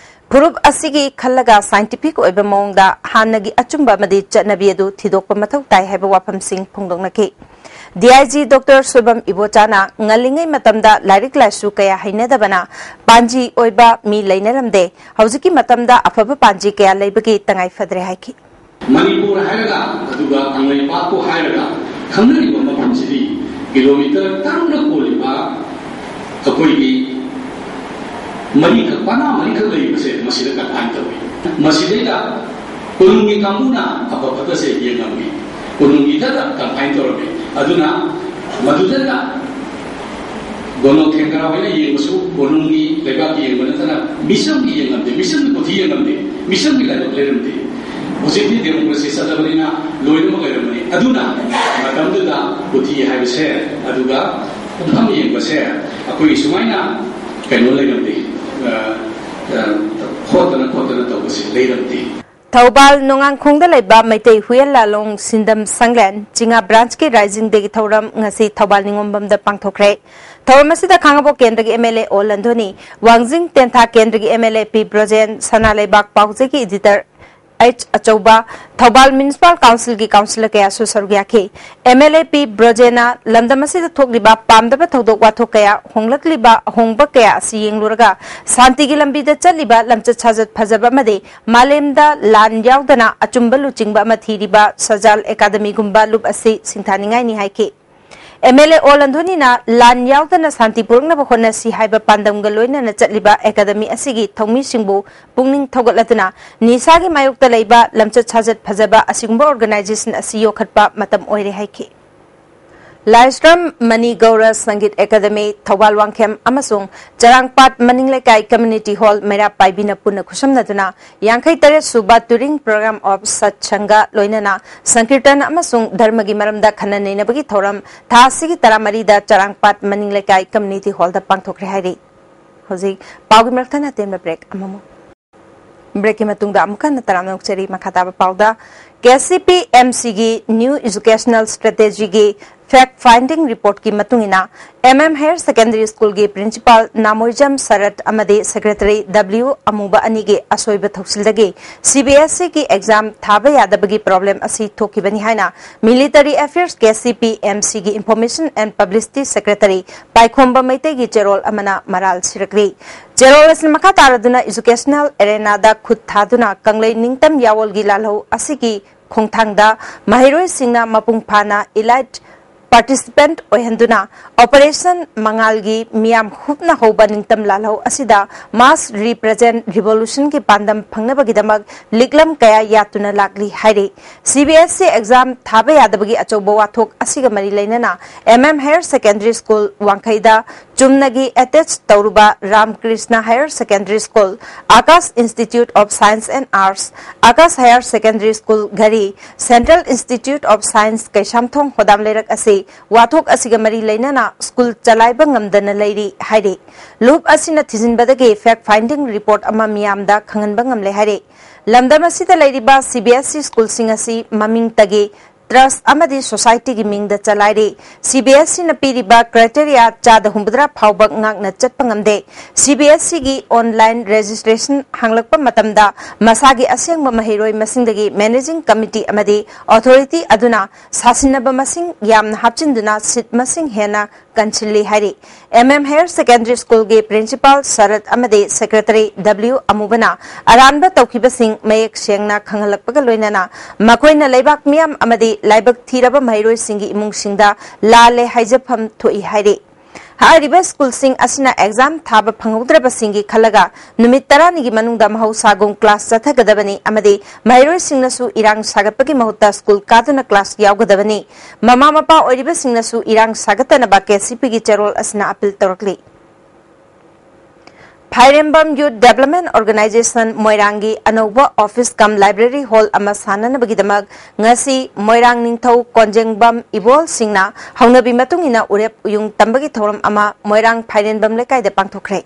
ꯐꯨꯔꯨꯞ ꯑꯁꯤꯒꯤ ꯈꯜꯂꯒ ꯁꯥꯏꯟꯇꯤꯐꯤꯛ ꯑꯣꯏꯕ ꯃꯑꯣꯡꯗ ꯍꯥꯟꯅꯒꯤ ꯑꯆꯨꯝꯕ ꯑꯃꯗꯤ ꯆꯠꯅꯕꯤ ꯑꯗꯨ ꯊꯤꯗꯣꯛꯄ ꯃꯊꯧ ꯇꯥꯏ ꯍꯥꯏꯕ ꯋꯥꯐꯝꯁꯤꯡ ꯐꯣꯡꯗꯣꯛꯅꯈꯤ꯫ D I G doctor Soibam ꯏꯕꯣꯆꯥꯅ ꯉꯜꯂꯤꯉꯩ ꯃꯇꯝꯗ ꯂꯥꯏꯔꯤꯛ ꯂꯥꯏꯁꯨ ꯀꯌꯥ ꯍꯩꯅꯗꯕꯅ ꯄꯥꯟꯖꯤ ꯑꯣꯏꯕ ꯃꯤ ꯂꯩꯅꯔꯝꯗꯦ꯫ ꯍꯧꯖꯤꯛꯀꯤ ꯃꯇꯝꯗ ꯑꯐꯕ ꯄꯥꯟꯖꯤ ꯀꯌꯥ ꯂꯩꯕꯒꯤ ꯇꯉꯥꯏ ꯐꯗ꯭ꯔꯦ ꯍꯥꯏꯈꯤ꯫ ꯃꯅꯤꯄꯨꯔ ꯍꯥꯏꯔꯒ, ꯑꯗꯨꯒ ꯀꯪꯂꯩꯄꯥꯛꯄꯨ ꯍꯥꯏꯔꯒ ꯈꯪꯅꯔꯤꯕ ꯃꯐꯝꯁꯤꯗꯤ ꯀꯤꯂꯣꯃꯤꯇꯔ ꯇꯔꯨꯛꯅ ꯀꯣꯜꯂꯤꯕ ꯑꯩꯈꯣꯏꯒꯤ ꯃꯔꯤꯈꯛ, ꯄꯅꯥ ꯃꯔꯤꯈꯛ ꯂꯩꯔꯤꯕꯁꯦ ꯃꯁꯤꯗ ꯀꯟꯐꯥꯏꯟ ꯇꯧꯏ꯫ ꯃꯁꯤꯗꯩꯗ ꯀꯣꯅꯨꯡꯒꯤ ꯀꯥꯡꯕꯨꯅ ꯑꯐ ꯐꯠꯇꯁꯦ ꯌꯦꯡꯉꯝꯃꯤ, ꯀꯣꯅꯨꯡꯒꯤꯗꯗ ꯀꯟꯐꯥꯏꯟ ꯇꯧꯔꯝꯃꯤ꯫ ꯑꯗꯨꯅ ꯃꯗꯨꯗꯅ ꯗꯣꯅꯥꯜꯗ ꯊꯦꯡꯒꯔꯥ ꯍꯣꯏꯅ ꯌꯦꯡꯕꯁꯨ ꯀꯣꯅꯨꯡꯒꯤ ꯂꯩꯕꯥꯛꯀꯤ ꯌꯦꯡꯕ ꯅꯠꯇꯅ ꯃꯤꯆꯝꯒꯤ ꯌꯦꯡꯉꯝꯗꯦ, ꯃꯤꯆꯝꯒꯤ ꯀꯣꯊꯤ ꯌꯦꯡꯉꯝꯗꯦ, ꯃꯤꯆꯝꯒꯤ ꯂꯥꯏꯕꯛ ꯂꯩꯔꯝꯗꯦ꯫ ꯍꯧꯖꯤꯛꯇꯤ ꯗꯦꯃꯣꯀ꯭ꯔꯦꯁꯤ ꯆꯠꯂꯕꯅꯤꯅ ꯂꯣꯏꯅꯃꯛ ꯂꯩꯔꯝꯕꯅꯤ꯫ ꯑꯗꯨꯅ ꯃꯇꯝꯗꯨꯗ ꯀꯣꯊꯤ ꯍꯥꯏꯕꯁꯦ, ꯑꯗꯨꯒ ꯄꯨꯡꯐꯝ ꯌꯦꯡꯕꯁꯦ ꯑꯩꯈꯣꯏꯒꯤ ꯁꯨꯃꯥꯏꯅ ꯀꯩꯅꯣ ꯂꯩꯔꯝꯗꯦ, ꯑ, ꯑ, ꯍꯣꯠꯇꯅ ꯈꯣꯠꯇꯅ ꯇꯧꯕꯁꯦ ꯂꯩꯔꯝꯗꯦ꯫ ꯊꯧꯕꯥꯜ ꯅꯣꯡꯉꯥꯡꯈꯣꯡꯗ ꯂꯩꯕ ꯃꯩꯇꯩ ꯍꯨꯏꯌꯦꯟ ꯂꯥꯂꯣꯡ ꯁꯤꯟꯗꯝ ꯁꯪꯂꯦꯟ ꯆꯤꯉꯥ ꯕ꯭ꯔꯥꯟꯆꯀꯤ ꯔꯥꯏꯖꯤꯡ ꯗꯦꯒꯤ ꯊꯧꯔꯝ ꯉꯁꯤ ꯊꯧꯕꯥꯜ ꯅꯤꯉꯣꯝꯕꯝꯗ ꯄꯥꯡꯊꯣꯛꯈ꯭ꯔꯦ꯫ ꯊꯧꯔꯝ ꯑꯁꯤꯗ ꯈꯥꯡꯉꯕꯣꯛ ꯀꯦꯟꯗ꯭ꯔꯒꯤ ꯑꯦꯝ ꯑꯦꯜ ꯑꯦ ꯑꯣ ꯂꯟꯗꯣꯅꯤ, ꯋꯥꯡꯖꯤꯡ ꯇꯦꯟꯊꯥ ꯀꯦꯟꯗ꯭ꯔꯒꯤ ꯑꯦꯝ ꯑꯦꯜ ꯑꯦ ꯄꯤ ꯕ꯭ꯔꯣꯖꯦꯟ, ꯁꯅꯥ ꯂꯩꯕꯥꯛ ꯄꯥꯎꯖꯦꯒꯤ ꯏꯗꯤꯇꯔ ꯑꯩꯆ ꯑꯆꯧꯕ, ꯊꯧꯕꯥꯜ ꯃ꯭ꯌꯨꯅꯤꯁꯤꯄꯥꯜ ꯀꯥꯎꯟꯁꯤꯜꯒꯤ ꯀꯥꯎꯟꯁꯤꯂꯔ ꯀꯌꯥꯁꯨ ꯁꯔꯨꯛ ꯌꯥꯈꯤ꯫ ꯑꯦꯝ ꯑꯦꯜ ꯑꯦ ꯄꯤ ꯕ꯭ꯔꯣꯖꯦꯅ ꯂꯝꯗꯝ ꯑꯁꯤꯗ ꯊꯣꯛꯂꯤꯕ ꯄꯥꯝꯗꯕ ꯊꯧꯗꯣꯛ ꯋꯥꯊꯣꯛ ꯀꯌꯥ, ꯍꯣꯡꯂꯛꯂꯤꯕ ꯑꯍꯣꯡꯕ ꯀꯌꯥ ꯑꯁꯤ ꯌꯦꯡꯂꯨꯔꯒ ꯁꯥꯟꯇꯤꯒꯤ ꯂꯝꯕꯤꯗ ꯆꯠꯂꯤꯕ ꯂꯝꯆꯠ ꯁꯥꯖꯠ ꯐꯖꯕ ꯑꯃꯗꯤ ꯃꯥꯂꯦꯝꯗ ꯂꯥꯟ ꯌꯥꯎꯗꯅ ꯑꯆꯨꯝꯕ ꯂꯨꯆꯤꯡꯕ ꯑꯃ ꯊꯤꯔꯤꯕ ꯁꯖꯥꯜ ꯑꯦꯀꯥꯗꯃꯤꯒꯨꯝꯕ ꯂꯨꯞ ꯑꯁꯤ ꯁꯤꯡꯊꯥꯅꯤꯡꯉꯥꯏꯅꯤ ꯍꯥꯏꯈꯤ꯫ ꯑꯦꯝ ꯑꯦꯜ ꯑꯦ ꯑꯣ ꯂꯟꯗꯣꯅꯤꯅ ꯂꯥꯟ ꯌꯥꯎꯗꯅ ꯁꯥꯟꯇꯤ ꯄꯨꯔꯛꯅꯕ ꯍꯣꯠꯅꯁꯤ ꯍꯥꯏꯕ ꯄꯥꯟꯗꯝꯒ ꯂꯣꯏꯅꯅ ꯆꯠꯂꯤꯕ ꯑꯦꯀꯥꯗꯃꯤ ꯑꯁꯤꯒꯤ ꯊꯧꯃꯤꯁꯤꯡꯕꯨ ꯄꯨꯛꯅꯤꯡ ꯊꯧꯒꯠꯂꯗꯨꯅ ꯅꯤꯁꯥꯒꯤ ꯃꯥꯌꯣꯛꯇ ꯂꯩꯕ ꯂꯝꯆꯠ ꯁꯥꯖꯠ ꯐꯖꯕ ꯑꯁꯤꯒꯨꯝꯕ ꯑꯣꯔꯒꯅꯥꯏꯖꯦꯁꯟ ꯑꯁꯤ ꯌꯣꯛꯈꯠꯄ ꯃꯇꯝ ꯑꯣꯏꯔꯦ ꯍꯥꯏꯈꯤ꯫ ꯂꯥꯏꯁ꯭ꯔꯝ ꯃꯅꯤ ꯒꯧꯔ ꯁꯪꯒꯤꯠ ꯑꯦꯀꯥꯗꯃꯤ, ꯊꯧꯕꯥꯜ ꯋꯥꯡꯈꯦꯝ ꯑꯃꯁꯨꯡ ꯆꯔꯥꯡꯄꯥꯠ ꯃꯅꯤꯡ ꯂꯩꯀꯥꯏ ꯀꯝꯃ꯭ꯌꯨꯅꯤꯇꯤ ꯍꯣꯜ ꯃꯩꯔꯥ ꯄꯥꯏꯕꯤꯅ ꯄꯨꯟꯅ ꯈꯨꯠꯁꯝꯅꯗꯨꯅ ꯌꯥꯡꯈꯩ ꯇꯔꯦꯠ ꯁꯨꯕ touring program of ꯁꯠꯁꯪꯒ ꯂꯣꯏꯅꯅ ꯁꯪꯀꯤꯔꯇꯟ ꯑꯃꯁꯨꯡ ꯙꯔꯃꯒꯤ ꯃꯔꯝꯗ ꯈꯟꯅ ꯅꯩꯅꯕꯒꯤ ꯊꯧꯔꯝ ꯊꯥ ꯑꯁꯤꯒꯤ ꯇꯔꯥꯃꯔꯤꯗ ꯆꯔꯥꯡꯄꯥꯠ ꯃꯅꯤꯡ ꯂꯩꯀꯥꯏ ꯀꯝꯃ꯭ꯌꯨꯅꯤꯇꯤ ꯍꯣꯜꯗ ꯄꯥꯡꯊꯣꯛꯈ꯭ꯔꯦ ꯍꯥꯏꯔꯤ꯫ ꯍꯧꯖꯤꯛ ꯄꯥꯎꯒꯤ ꯃꯔꯛ ꯊꯠꯅ ꯑꯇꯦꯟꯕ ꯕ꯭ꯔꯦꯛ ꯑꯃꯃꯨꯛ꯫ ꯕ꯭ꯔꯦꯛꯀꯤ ꯃꯇꯨꯡꯗ ꯑꯃꯨꯛ ꯍꯟꯅ ꯇꯔꯥꯝꯅ ꯑꯣꯛꯆꯔꯤ꯫ ꯃꯈꯥ ꯇꯥꯕ ꯄꯥꯎꯗ, ꯀꯦ ꯁꯤ ꯄꯤ ꯑꯦꯝ ꯁꯤꯒꯤ new educational strategyꯒꯤ fact finding reportꯀꯤ ꯃꯇꯨꯡ ꯏꯟꯅ, M M Higher Secondary Schoolꯒꯤ principal ꯅꯥꯃꯣꯏꯖꯝ ꯁꯔꯠ ꯑꯃꯗꯤ secretary W ꯑꯃꯨꯕ ꯑꯅꯤꯒꯤ ꯑꯁꯣꯏꯕ ꯊꯧꯁꯤꯜꯗꯒꯤ ꯁꯤ ꯕꯤ ꯑꯦꯁ ꯏꯒꯤ exam ꯊꯥꯕ ꯌꯥꯗꯕꯒꯤ problem ꯑꯁꯤ ꯊꯣꯛꯈꯤꯕꯅꯤ ꯍꯥꯏꯅ Military Affairs K C P M ꯁꯤꯒꯤ Information and Publicity Secretary ꯄꯥꯏꯈꯣꯝꯕ ꯃꯩꯇꯩꯒꯤ ꯆꯦꯔꯣꯜ ꯑꯃꯅ ꯃꯔꯥꯜ ꯁꯤꯔꯛꯂꯤ꯫ ꯆꯦꯔꯣꯜ ꯑꯁꯤꯅ ꯃꯈꯥ ꯇꯥꯔꯗꯨꯅ educational arenaꯗ ꯈꯨꯠ ꯊꯥꯗꯨꯅ ꯀꯪꯂꯩ ꯅꯤꯡꯇꯝ ꯌꯥꯑꯣꯜꯒꯤ ꯂꯥꯜꯍꯧ ꯑꯁꯤꯒꯤ ꯈꯣꯡꯊꯥꯡꯗ ꯃꯍꯩꯔꯣꯏꯁꯤꯡꯅ ꯃꯄꯨꯡ ꯐꯥꯅ elite participant ꯑꯣꯏꯍꯟꯗꯨꯅ Operation ꯃꯉꯥꯜꯒꯤ ꯃꯤꯌꯥꯝ ꯍꯨꯞꯅ ꯍꯧꯕ ꯅꯤꯡꯇꯝ ꯂꯥꯜꯍꯧ ꯑꯁꯤꯗ mass represent revolutionꯒꯤ ꯄꯥꯟꯗꯝ ꯐꯪꯅꯕꯒꯤꯗꯃꯛ ꯂꯤꯛꯂꯝ ꯀꯌꯥ ꯌꯥꯠꯇꯨꯅ ꯂꯥꯛꯂꯤ ꯍꯥꯏꯔꯤ꯫ CBSE exam ꯊꯥꯕ ꯌꯥꯗꯕꯒꯤ ꯑꯆꯧꯕ ꯋꯥꯊꯣꯛ ꯑꯁꯤꯒ ꯃꯔꯤ ꯂꯩꯅꯅ MM Higher Secondary School ꯋꯥꯡꯈꯩꯗ ꯆꯨꯝꯅꯒꯤ attach ꯇꯧꯔꯨꯕ Ramakrishna Higher Secondary School, Akash Institute of Science and Arts, Akash Higher Secondary School ꯘꯔꯤ, Central Institute of Science Keishamthong ꯍꯣꯗꯥꯝ ꯂꯩꯔꯛ ꯑꯁꯤ ꯋꯥꯊꯣꯛ ꯑꯁꯤꯒ ꯃꯔꯤ ꯂꯩꯅꯅ school ꯆꯂꯥꯏꯕ ꯉꯝꯗꯅ ꯂꯩꯔꯤ ꯍꯥꯏꯔꯤ꯫ ꯂꯨꯞ ꯑꯁꯤꯅ ꯊꯤꯖꯤꯟꯕꯗꯒꯤ fact finding report ꯑꯃ ꯃꯤꯌꯥꯝꯗ ꯈꯪꯍꯟꯕ ꯉꯝꯂꯦ ꯍꯥꯏꯔꯤ꯫ ꯂꯝꯗꯝ ꯑꯁꯤꯗ ꯂꯩꯔꯤꯕ CBSE schoolꯁꯤꯡ ꯑꯁꯤ ꯃꯃꯤꯡꯇꯒꯤ trust ꯑꯃꯗꯤ societyꯒꯤ ꯃꯤꯡꯗ ꯆꯂꯥꯏꯔꯤ꯫ CBSEꯅ ꯄꯤꯔꯤꯕ criteria ꯆꯥꯗ ꯍꯨꯝꯐꯨꯇꯔꯥ ꯐꯥꯎꯕ ꯉꯥꯛꯅ ꯆꯠꯄ ꯉꯝꯗꯦ꯫ CBSEꯒꯤ online registration ꯍꯥꯡꯂꯛꯄ ꯃꯇꯝꯗ ꯃꯁꯥꯒꯤ ꯑꯁꯦꯡꯕ ꯃꯍꯩꯔꯣꯏ ꯃꯁꯤꯡꯗꯒꯤ managing committee ꯑꯃꯗꯤ authority ꯑꯗꯨꯅ ꯁꯥꯁꯤꯟꯅꯕ ꯃꯁꯤꯡ ꯌꯥꯝꯅ ꯍꯥꯞꯆꯤꯟꯗꯨꯅ seat ꯃꯁꯤꯡ ꯍꯦꯟꯅ ꯀꯟꯁꯤꯜꯂꯤ ꯍꯥꯏꯔꯤ꯫ MM Higher Secondary Schoolꯒꯤ principal ꯁꯔꯠ ꯑꯃꯗꯤ secretary W ꯑꯃꯨꯕꯅ ꯑꯔꯥꯟꯕ ꯇꯧꯈꯤꯕꯁꯤꯡ ꯃꯌꯦꯛ ꯁꯦꯡꯅ ꯈꯪꯍꯜꯂꯛꯄꯒ ꯂꯣꯏꯅꯅ ꯃꯈꯣꯏꯅ ꯂꯩꯕꯥꯛ ꯃꯤꯌꯥꯝ ꯑꯃꯗꯤ ꯂꯥꯏꯕꯛ ꯊꯤꯔꯕ ꯃꯍꯩꯔꯣꯏꯁꯤꯡꯒꯤ ꯏꯃꯨꯡꯁꯤꯡꯗ ꯂꯥꯜꯂꯦ ꯍꯥꯏꯖꯐꯝ ꯊꯣꯛꯏ ꯍꯥꯏꯔꯤ꯫ ꯍꯥꯏꯔꯤꯕ schoolꯁꯤꯡ ꯑꯁꯤꯅ exam ꯊꯥꯕ ꯐꯪꯍꯧꯗ꯭ꯔꯕꯁꯤꯡꯒꯤ ꯈꯜꯂꯒ ꯅꯨꯃꯤꯠ ꯇꯔꯥꯅꯤꯒꯤ ꯃꯅꯨꯡꯗ ꯃꯍꯧꯁꯥꯒꯨꯝ class ꯆꯠꯊꯒꯗꯕꯅꯤ ꯑꯃꯗꯤ ꯃꯍꯩꯔꯣꯏꯁꯤꯡꯅꯁꯨ ꯏꯔꯥꯡ ꯁꯥꯒꯠꯄꯒꯤ ꯃꯍꯨꯠꯇ school ꯀꯥꯗꯨꯅ class ꯌꯥꯎꯒꯗꯕꯅꯤ꯫ ꯃꯃꯥ ꯃꯄꯥ ꯑꯣꯏꯔꯤꯕꯁꯤꯡꯅꯁꯨ ꯏꯔꯥꯡ ꯁꯥꯒꯠꯇꯅꯕ KCPꯒꯤ ꯆꯦꯔꯣꯜ ꯑꯁꯤꯅ appeal ꯇꯧꯔꯛꯂꯤ꯫ ꯐꯥꯏꯔꯦꯝꯕꯝ Youth Development Organisation ꯃꯣꯏꯔꯥꯡꯒꯤ ꯑꯅꯧꯕ office cum library hall ꯑꯃ ꯁꯥꯅꯅꯕꯒꯤꯗꯃꯛ ꯉꯁꯤ ꯃꯣꯏꯔꯥꯡ ꯅꯤꯡꯊꯧ ꯀꯣꯟꯖꯦꯡꯕꯝ ꯏꯕꯣꯜꯁꯤꯡꯅ ꯍꯧꯅꯕꯤ ꯃꯇꯨꯡ ꯏꯟꯅ ꯎꯔꯦꯞ ꯎꯌꯨꯡ ꯇꯝꯕꯒꯤ ꯊꯧꯔꯝ ꯑꯃ ꯃꯣꯏꯔꯥꯡ ꯐꯥꯏꯔꯦꯟꯕꯝ ꯂꯩꯀꯥꯏꯗ ꯄꯥꯡꯊꯣꯛꯈ꯭ꯔꯦ꯫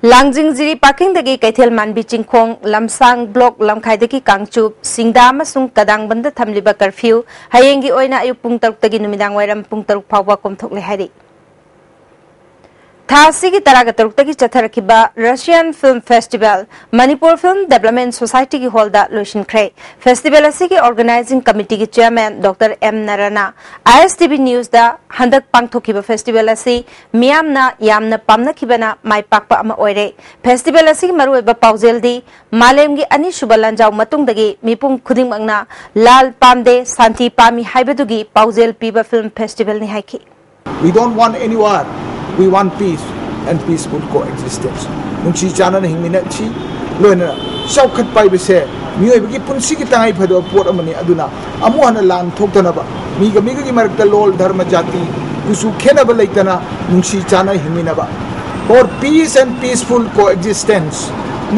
ꯂꯥꯡꯖꯤꯡ ꯖꯤꯔꯤ ꯄꯥꯔꯀꯤꯡꯗꯒꯤ ꯀꯩꯊꯦꯜ ꯃꯥꯟꯕꯤ ꯆꯤꯡꯈꯣꯡ, ꯂꯝꯁꯥꯡ block ꯂꯝꯈꯥꯏꯗꯒꯤ ꯀꯥꯡꯆꯨꯞ, ꯁꯤꯡꯗꯥ ꯑꯃꯁꯨꯡ ꯀꯗꯥꯡꯕꯟꯗ ꯊꯝꯂꯤꯕ curfew ꯍꯌꯦꯡꯒꯤ ꯑꯣꯏꯅ ꯑꯌꯨꯛ ꯄꯨꯡ ꯇꯔꯨꯛꯇꯒꯤ ꯅꯨꯃꯤꯗꯥꯡ ꯋꯥꯏꯔꯝ ꯄꯨꯡ ꯇꯔꯨꯛ ꯐꯥꯎꯕ ꯀꯣꯝꯊꯣꯛꯂꯦ ꯍꯥꯏꯔꯤ꯫ ꯊꯥ ꯑꯁꯤꯒꯤ ꯇꯔꯥꯒ ꯇꯔꯨꯛꯇꯒꯤ ꯆꯠꯊꯔꯛꯈꯤꯕ Russian Film Festival Manipur Film Development Societyꯒꯤ ꯍꯣꯜꯗ ꯂꯣꯏꯁꯤꯟꯈ꯭ꯔꯦ꯫ ꯐꯦꯁꯇꯤꯚꯦꯜ ꯑꯁꯤꯒꯤ ꯑꯣꯔꯒꯅꯥꯏꯖꯤꯡ ꯀꯃꯤꯇꯤꯒꯤ ꯆꯦꯌꯔꯃꯦꯟ ꯗꯣꯛꯇꯔ ꯑꯦꯝ ꯅꯔꯥꯅ ISTV Newsꯗ ꯍꯟꯗꯛ ꯄꯥꯡꯊꯣꯛꯈꯤꯕ ꯐꯦꯁꯇꯤꯚꯦꯜ ꯑꯁꯤ ꯃꯤꯌꯥꯝꯅ ꯌꯥꯝꯅ ꯄꯥꯝꯅꯈꯤꯕꯅ ꯃꯥꯏ ꯄꯥꯛꯄ ꯑꯃ ꯑꯣꯏꯔꯦ꯫ ꯐꯦꯁꯇꯤꯚꯦꯜ ꯑꯁꯤꯒꯤ ꯃꯔꯨꯑꯣꯏꯕ ꯄꯥꯎꯖꯦꯜꯗꯤ ꯃꯥꯂꯦꯝꯒꯤ ꯑꯅꯤꯁꯨꯕ ꯂꯥꯟꯖꯥꯎ ꯃꯇꯨꯡꯗꯒꯤ ꯃꯤꯄꯨꯝ ꯈꯨꯗꯤꯡꯃꯛꯅ ꯂꯥꯜ ꯄꯥꯝꯗꯦ, ꯁꯥꯟꯇꯤ ꯄꯥꯝꯃꯤ ꯍꯥꯏꯕꯗꯨꯒꯤ ꯄꯥꯎꯖꯦꯜ ꯄꯤꯕ ꯐꯤꯜꯝ ꯐꯦꯁꯇꯤꯚꯦꯜꯅꯤ ꯍꯥꯏꯈꯤ꯫ We don't want any war. We want peace and peaceful coexistence. ꯅꯨꯡꯁꯤ ꯆꯥꯟꯅꯅ ꯍꯤꯡꯃꯤꯟꯅꯁꯤ꯫ ꯂꯣꯏꯅꯅ ꯆꯥꯎꯈꯠꯄ ꯍꯥꯏꯕꯁꯦ ꯃꯤꯑꯣꯏꯕꯒꯤ ꯄꯨꯟꯁꯤꯒꯤ ꯇꯉꯥꯏ ꯐꯗꯕ ꯄꯣꯠ ꯑꯃꯅꯤ꯫ ꯑꯗꯨꯅ ꯑꯃꯨꯛ ꯍꯟꯅ ꯂꯥꯟ ꯊꯣꯛꯇꯅꯕ, ꯃꯤꯒ ꯃꯤꯒꯒꯤ ꯃꯔꯛꯇ ꯂꯣꯜ, ꯙꯔꯃ, ꯖꯥꯇꯤ, ꯀꯨꯆꯨ ꯈꯦꯠꯅꯕ ꯂꯩꯇꯅ ꯅꯨꯡꯁꯤ ꯆꯥꯟꯅ ꯍꯤꯡꯃꯤꯟꯅꯕ, for peace and peaceful coexistence,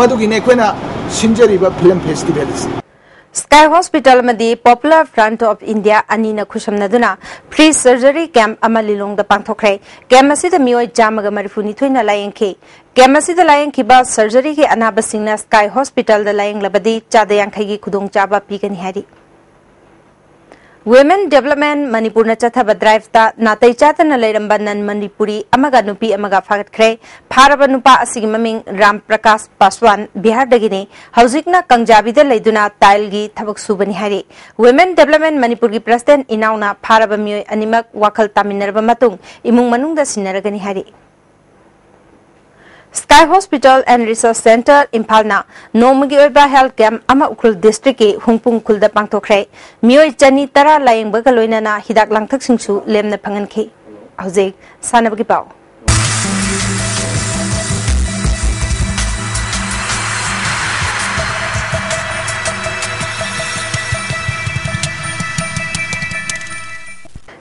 ꯃꯗꯨꯒꯤꯅꯦ ꯑꯩꯈꯣꯏꯅ ꯁꯤꯟꯖꯔꯤꯕ ꯐꯤꯂꯝ ꯐꯦꯁꯇꯤꯚꯦꯜ ꯑꯁꯤ꯫ Sky Hospital ꯑꯃꯗꯤ Popular Front of India ꯑꯅꯤꯅ ꯈꯨꯠꯁꯝꯅꯗꯨꯅ free surgery camp ꯑꯃ ꯂꯤꯂꯣꯡꯗ ꯄꯥꯡꯊꯣꯛꯈ꯭ꯔꯦ꯫ Camp ꯑꯁꯤꯗ ꯃꯤꯑꯣꯏ ꯆꯥꯝꯃꯒ ꯃꯔꯤꯐꯨ ꯅꯤꯊꯣꯏꯅ ꯂꯥꯌꯦꯡꯈꯤ꯫ Camp ꯑꯁꯤꯗ ꯂꯥꯌꯦꯡꯈꯤꯕ surgeryꯒꯤ ꯑꯅꯥꯕꯁꯤꯡꯅ Sky Hospitalꯗ ꯂꯥꯌꯦꯡꯂꯕꯗꯤ ꯆꯥꯗ ꯌꯥꯡꯈꯩꯒꯤ ꯈꯨꯗꯣꯡꯆꯥꯕ ꯄꯤꯒꯅꯤ ꯍꯥꯏꯔꯤ꯫ Women Development ꯃꯅꯤꯄꯨꯔꯅ ꯆꯠꯊꯕ driveꯇ ꯅꯥꯇꯩ ꯆꯥꯗꯅ ꯂꯩꯔꯝꯕ non Manipuri ꯑꯃꯒ ꯅꯨꯄꯤ ꯑꯃꯒ ꯐꯥꯒꯠꯈ꯭ꯔꯦ꯫ ꯐꯥꯔꯕ ꯅꯨꯄꯥ ꯑꯁꯤꯒꯤ ꯃꯃꯤꯡ ꯔꯥꯝ ꯄ꯭ꯔꯀꯥꯁ ꯄꯥꯁꯋꯥꯟ, ꯕꯤꯍꯥꯔꯗꯒꯤꯅꯤ꯫ ꯍꯧꯖꯤꯛꯅ ꯀꯪꯖꯥꯕꯤꯗ ꯂꯩꯗꯨꯅ ꯇꯥꯏꯜꯒꯤ ꯊꯕꯛ ꯁꯨꯕꯅꯤ ꯍꯥꯏꯔꯤ꯫ Women Development ꯃꯅꯤꯄꯨꯔꯒꯤ president ꯏꯅꯥꯎꯅ ꯐꯥꯔꯕ ꯃꯤꯑꯣꯏ ꯑꯅꯤꯃꯛ ꯋꯥꯈꯜ ꯇꯥꯃꯤꯟꯅꯔꯕ ꯃꯇꯨꯡ ꯏꯃꯨꯡ ꯃꯅꯨꯡꯗ ꯁꯤꯟꯅꯔꯒꯅꯤ ꯍꯥꯏꯔꯤ꯫ Sky Hospital and Research Centre ꯏꯝꯐꯥꯜꯅ ꯅꯣꯡꯃꯒꯤ ꯑꯣꯏꯕ health camp ꯑꯃ ꯎꯈ꯭ꯔꯨꯜ districtꯀꯤ ꯍꯨꯡꯄꯨꯡ ꯈꯨꯜꯗ ꯄꯥꯡꯊꯣꯛꯈ꯭ꯔꯦ꯫ ꯃꯤꯑꯣꯏ ꯆꯅꯤ ꯇꯔꯥ ꯂꯥꯌꯦꯡꯕꯒ ꯂꯣꯏꯅꯅ ꯍꯤꯗꯥꯛ ꯂꯥꯡꯊꯛꯁꯤꯡꯁꯨ ꯂꯦꯝꯅ ꯐꯪꯍꯟꯈꯤ꯫ ꯍꯧꯖꯤꯛ ꯁꯥꯟꯅꯕꯒꯤ ꯄꯥꯎ꯫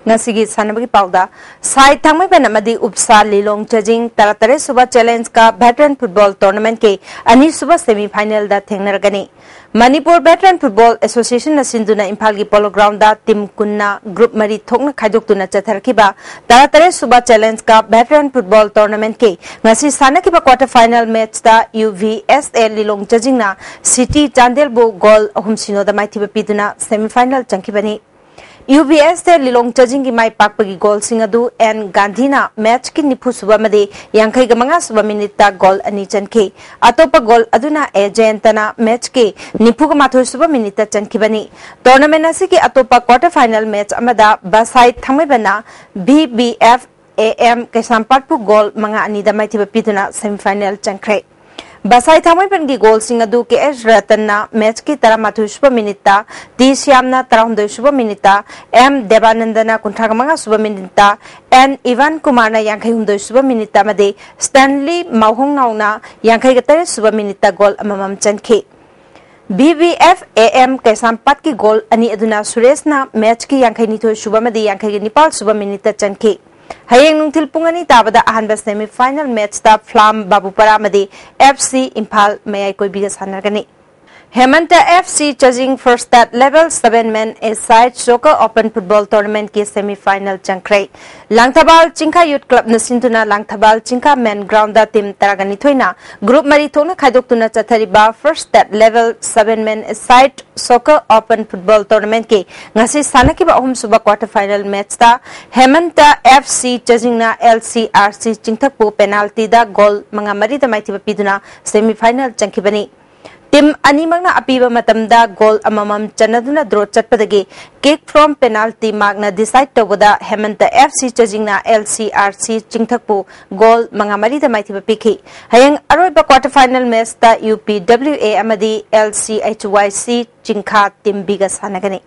ꯉꯁꯤꯒꯤ ꯁꯥꯟꯅꯕꯒꯤ ꯄꯥꯎꯗ ꯁꯥꯏ ꯊꯥꯡꯃꯩꯕꯟ ꯑꯃꯗꯤ ꯎꯞꯁꯥ ꯂꯤꯂꯣꯡ ꯆꯖꯤꯡ ꯇꯔꯥꯇꯔꯦꯠ ꯁꯨꯕ Challenge Cup Veteran Football Tournamentꯀꯤ ꯑꯅꯤꯁꯨꯕ semi finalꯗ ꯊꯦꯡꯅꯔꯒꯅꯤ꯫ ꯃꯅꯤꯄꯨꯔ Veteran Football Associationꯅ ꯁꯤꯟꯗꯨꯅ ꯏꯝꯐꯥꯜꯒꯤ Polo Groundꯗ team ꯀꯨꯟꯅ group ꯃꯔꯤ ꯊꯣꯛꯅ ꯈꯥꯏꯗꯣꯛꯇꯨꯅ ꯆꯠꯊꯔꯛꯈꯤꯕ ꯇꯔꯥꯇꯔꯦꯠ ꯁꯨꯕ Challenge Cup Veteran Football Tournamentꯀꯤ ꯉꯁꯤ ꯁꯥꯟꯅꯈꯤꯕ quarter final matchꯇ UVSA ꯂꯤꯂꯣꯡ ꯆꯖꯤꯡꯅ City ꯆꯥꯟꯗꯦꯜꯕꯨ goal ꯑꯍꯨꯝ ꯁꯤꯅꯣꯗ ꯃꯥꯏꯊꯤꯕ ꯄꯤꯗꯨꯅ semi final ꯆꯪꯈꯤꯕꯅꯤ꯫ UBS ꯇ ꯂꯤꯂꯣꯡ ꯆꯥꯖꯤꯡꯒꯤ ꯃꯥꯏ ꯄꯥꯛꯄꯒꯤ ꯒꯣꯜꯁꯤꯡ ꯑꯗꯨ ꯑꯦꯟ ꯒꯥꯟꯙꯤꯅ ꯃꯦꯆꯀꯤ ꯅꯤꯐꯨ ꯁꯨꯕ ꯑꯃꯗꯤ ꯌꯥꯡꯈꯩꯒ ꯃꯉꯥ ꯁꯨꯕ ꯃꯤꯅꯤꯠꯇ ꯒꯣꯜ ꯑꯅꯤ ꯆꯟꯈꯤ꯫ ꯑꯇꯣꯞꯄ ꯒꯣꯜ ꯑꯗꯨꯅ ꯑꯦ ꯖꯌꯟꯇꯅ ꯃꯦꯆꯀꯤ ꯅꯤꯐꯨꯒ ꯃꯥꯊꯣꯏ ꯁꯨꯕ ꯃꯤꯅꯤꯠꯇ ꯆꯟꯈꯤꯕꯅꯤ꯫ ꯇꯣꯔꯅꯥꯃꯦꯟ ꯑꯁꯤꯒꯤ ꯑꯇꯣꯞꯄ quarter final match ꯑꯃꯗ ꯕꯁꯥꯏ ꯊꯥꯡꯃꯩꯕꯟꯅ BBF AM ꯀꯩꯁꯥꯝꯄꯥꯠꯄꯨ ꯒꯣꯜ ꯃꯉꯥ ꯑꯅꯤꯗ ꯃꯥꯏꯊꯤꯕ ꯄꯤꯗꯨꯅ semi final ꯆꯪꯈ꯭ꯔꯦ꯫ ꯕꯁꯥꯏ ꯊꯥꯡꯃꯩꯕꯟꯒꯤ ꯒꯣꯜꯁꯤꯡ ꯑꯗꯨ ꯀꯦ ꯑꯦꯁ ꯔꯇꯟꯅ ꯃꯦꯆꯀꯤ ꯇꯔꯥꯃꯥꯊꯣꯏ ꯁꯨꯕ ꯃꯤꯅꯤꯠꯇ, ꯇꯤ ꯁ꯭ꯌꯥꯝꯅ ꯇꯔꯥꯍꯨꯝꯗꯣꯏ ꯁꯨꯕ ꯃꯤꯅꯤꯠꯇ, ꯑꯦꯝ ꯗꯦꯕꯥꯅꯟꯗꯅ ꯀꯨꯟꯊ꯭ꯔꯥꯒ ꯃꯉꯥ ꯁꯨꯕ ꯃꯤꯅꯤꯠꯇ, ꯑꯦꯟ ꯏꯚꯥꯟ ꯀꯨꯃꯥꯔꯅ ꯌꯥꯡꯈꯩ ꯍꯨꯝꯗꯣꯏ ꯁꯨꯕ ꯃꯤꯅꯤꯠꯇ ꯑꯃꯗꯤ ꯁ꯭ꯇꯦꯟꯂꯤ ꯃꯥꯎꯍꯣꯡꯅꯥꯎꯅ ꯌꯥꯡꯈꯩꯒ ꯇꯔꯦꯠ ꯁꯨꯕ ꯃꯤꯅꯤꯠꯇ ꯒꯣꯜ ꯑꯃꯃꯝ ꯆꯟꯈꯤ꯫ BBF AM ꯀꯩꯁꯥꯝꯄꯥꯠꯀꯤ ꯒꯣꯜ ꯑꯅꯤ ꯑꯗꯨꯅ ꯁꯨꯔꯦꯁꯅ ꯃꯦꯆꯀꯤ ꯌꯥꯡꯈꯩ ꯅꯤꯊꯣꯏ ꯁꯨꯕ ꯑꯃꯗꯤ ꯌꯥꯡꯈꯩꯒ ꯅꯤꯄꯥꯜ ꯁꯨꯕ ꯃꯤꯅꯤꯠꯇ ꯆꯟꯈꯤ꯫ ꯍꯌꯦꯡ ꯅꯨꯡꯊꯤꯜ ꯄꯨꯡ ꯑꯅꯤ ꯇꯥꯕꯗ ꯑꯍꯥꯟꯕ semi final match ꯇ ꯐ꯭ꯂꯥꯝ ꯕꯥꯕꯨꯄꯥꯔꯥ ꯑꯃꯗꯤ FC ꯏꯝꯐꯥꯜ ꯃꯌꯥꯏ ꯀꯣꯏꯕꯤꯒ ꯁꯥꯟꯅꯒꯅꯤ꯫ ꯍꯦꯃꯟꯇ FC ꯆꯥꯖꯤꯡ first state level seven man a side soccer open football tournament ꯀꯤ semi final ꯆꯪꯈ꯭ꯔꯦ꯫ ꯂꯥꯡꯊꯕꯥꯜ ꯆꯤꯡꯈꯥ Youth Club ꯅ ꯁꯤꯟꯗꯨꯅ ꯂꯥꯡꯊꯕꯥꯜ ꯆꯤꯡꯈꯥ main ground ꯗ team ꯇꯔꯥꯒ ꯅꯤꯊꯣꯏꯅ group ꯃꯔꯤ ꯊꯣꯛꯅ ꯈꯥꯏꯗꯣꯛꯇꯨꯅ ꯆꯠꯊꯔꯤꯕ first state level seven man a side soccer open football tournament ꯀꯤ ꯉꯁꯤ ꯁꯥꯟꯅꯈꯤꯕ ꯑꯍꯨꯝꯁꯨꯕ quarter final match ꯇ ꯍꯦꯃꯟꯇ FC ꯆꯥꯖꯤꯡꯅ LCRC ꯆꯤꯡꯊꯛꯄꯨ penalty ꯗ ꯒꯣꯜ ꯃꯉꯥ ꯃꯔꯤꯗ ꯃꯥꯏꯊꯤꯕ ꯄꯤꯗꯨꯅ semi final ꯆꯪꯈꯤꯕꯅꯤ꯫ Team ꯑꯅꯤꯃꯛꯅ ꯑꯄꯤꯕ ꯃꯇꯝꯗ ꯒꯣꯜ ꯑꯃꯃꯝ ꯆꯟꯅꯗꯨꯅ draw ꯆꯠꯄꯗꯒꯤ kick from penalty mark ꯅ decide ꯇꯧꯕꯗ ꯍꯦꯃꯟꯇ FC ꯆꯥꯖꯤꯡꯅ LCRC ꯆꯤꯡꯊꯛꯄꯨ ꯒꯣꯜ ꯃꯉꯥ ꯃꯔꯤꯗ ꯃꯥꯏꯊꯤꯕ ꯄꯤꯈꯤ꯫ ꯍꯌꯦꯡ ꯑꯔꯣꯏꯕ quarter final match ꯇ UPWA ꯑꯃꯗꯤ LCHYC ꯆꯤꯡꯈꯥ team B ꯒ ꯁꯥꯟꯅꯒꯅꯤ꯫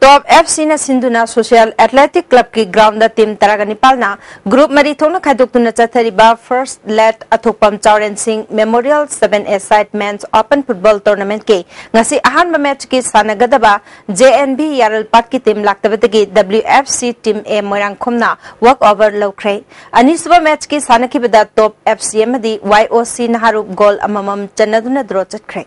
Top FC ꯅ ꯁꯤꯟꯗꯨꯅ Social Athletic Club ꯀꯤ ground ꯗ team ꯇꯔꯥꯒ ꯅꯤꯄꯥꯜꯅ group ꯃꯔꯤ ꯊꯣꯛꯅ ꯈꯥꯏꯗꯣꯛꯇꯨꯅ ꯆꯠꯊꯔꯤꯕ first Lt ꯑꯊꯣꯛꯄꯝ ꯆꯥꯎꯔꯦꯟꯁꯤꯡ Memorial seven a side men's open football tournament ꯀꯤ ꯉꯁꯤ ꯑꯍꯥꯟꯕ match ꯀꯤ ꯁꯥꯟꯅꯒꯗꯕ JNV ꯌꯥꯔꯜꯄꯥꯠꯀꯤ team ꯂꯥꯛꯇꯕꯗꯒꯤ WFC team A ꯃꯣꯏꯔꯥꯡꯈꯣꯝꯅ walk over ꯂꯧꯈ꯭ꯔꯦ꯫ ꯑꯅꯤꯁꯨꯕ match ꯀꯤ ꯁꯥꯟꯅꯈꯤꯕꯗ Top FC ꯑꯃꯗꯤ YOC ꯅꯍꯥꯔꯨꯞ ꯒꯣꯜ ꯑꯃꯃꯝ ꯆꯟꯅꯗꯨꯅ draw ꯆꯠꯈ꯭ꯔꯦ꯫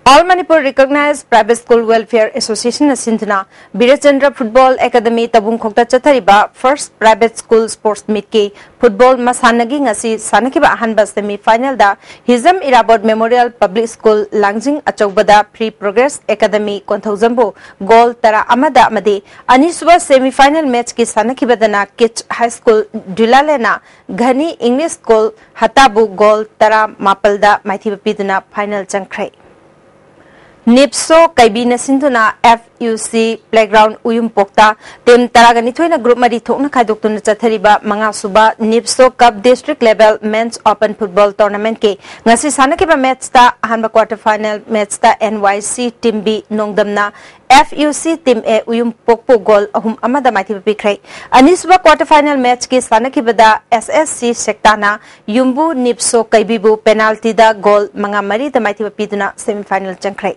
All Manipur Recognized Private School Welfare Association ꯅ ꯁꯤꯟꯗꯨꯅ ꯕꯤꯔꯦꯆꯟꯗ꯭ꯔ ꯐꯨꯠꯕꯣꯜ ꯑꯦꯀꯥꯗꯃꯤ ꯇꯕꯨꯡꯈꯣꯛꯇ ꯆꯠꯊꯔꯤꯕ First Private School Sports Meet ꯀꯤ ꯐꯨꯠꯕꯣꯜ ꯃꯁꯥꯟꯅꯒꯤ ꯉꯁꯤ ꯁꯥꯟꯅꯈꯤꯕ ꯑꯍꯥꯟꯕ semi final ꯗ Hijam Irabot Memorial Public School ꯂꯥꯡꯖꯤꯡ ꯑꯆꯧꯕꯗ Free Progress Academy ꯀꯣꯟꯊꯧꯖꯝꯕꯨ ꯒꯣꯜ ꯇꯔꯥ ꯑꯃꯗ ꯑꯃꯗꯤ ꯑꯅꯤꯁꯨꯕ semi final match ꯀꯤ ꯁꯥꯟꯅꯈꯤꯕꯗꯅ ꯀꯤꯆ High School ꯗꯨꯂꯥꯂꯦꯅ ꯘꯅꯤ English School ꯍꯇꯥꯕꯨ ꯒꯣꯜ ꯇꯔꯥ ꯃꯥꯄꯜꯗ ꯃꯥꯏꯊꯤꯕ ꯄꯤꯗꯨꯅ final ꯆꯪꯈ꯭ꯔꯦ꯫ ꯅꯤꯞꯁꯣ ꯀꯩꯕꯤꯅ ꯁꯤꯟꯗꯨꯅ F U C playground ꯎꯌꯨꯝꯄꯣꯛꯇ team ꯇꯔꯥꯒ ꯅꯤꯊꯣꯏꯅ group ꯃꯔꯤ ꯊꯣꯛꯅ ꯈꯥꯏꯗꯣꯛꯇꯨꯅ ꯆꯠꯊꯔꯤꯕ ꯃꯉꯥꯁꯨꯕ ꯅꯤꯞꯁꯣ Cup District Level Men's Open Football Tournament ꯀꯤ ꯉꯁꯤ ꯁꯥꯟꯅꯈꯤꯕ match ꯇ ꯑꯍꯥꯟꯕ quarter final match ꯇ N Y C team B ꯅꯣꯡꯗꯝꯅ F U C team A ꯎꯌꯨꯝꯄꯣꯛꯄꯨ ꯒꯣꯜ ꯑꯍꯨꯝ ꯑꯃꯗ ꯃꯥꯏꯊꯤꯕ ꯄꯤꯈ꯭ꯔꯦ꯫ ꯑꯅꯤꯁꯨꯕ quarter final match ꯀꯤ ꯁꯥꯟꯅꯈꯤꯕꯗ S S C ꯁꯦꯛꯇꯥꯅ ꯌꯨꯝꯕꯨ ꯅꯤꯞꯁꯣ ꯀꯩꯕꯤꯕꯨ penalty ꯗ ꯒꯣꯜ ꯃꯉꯥ ꯃꯔꯤꯗ ꯃꯥꯏꯊꯤꯕ ꯄꯤꯗꯨꯅ semi final ꯆꯪꯈ꯭ꯔꯦ꯫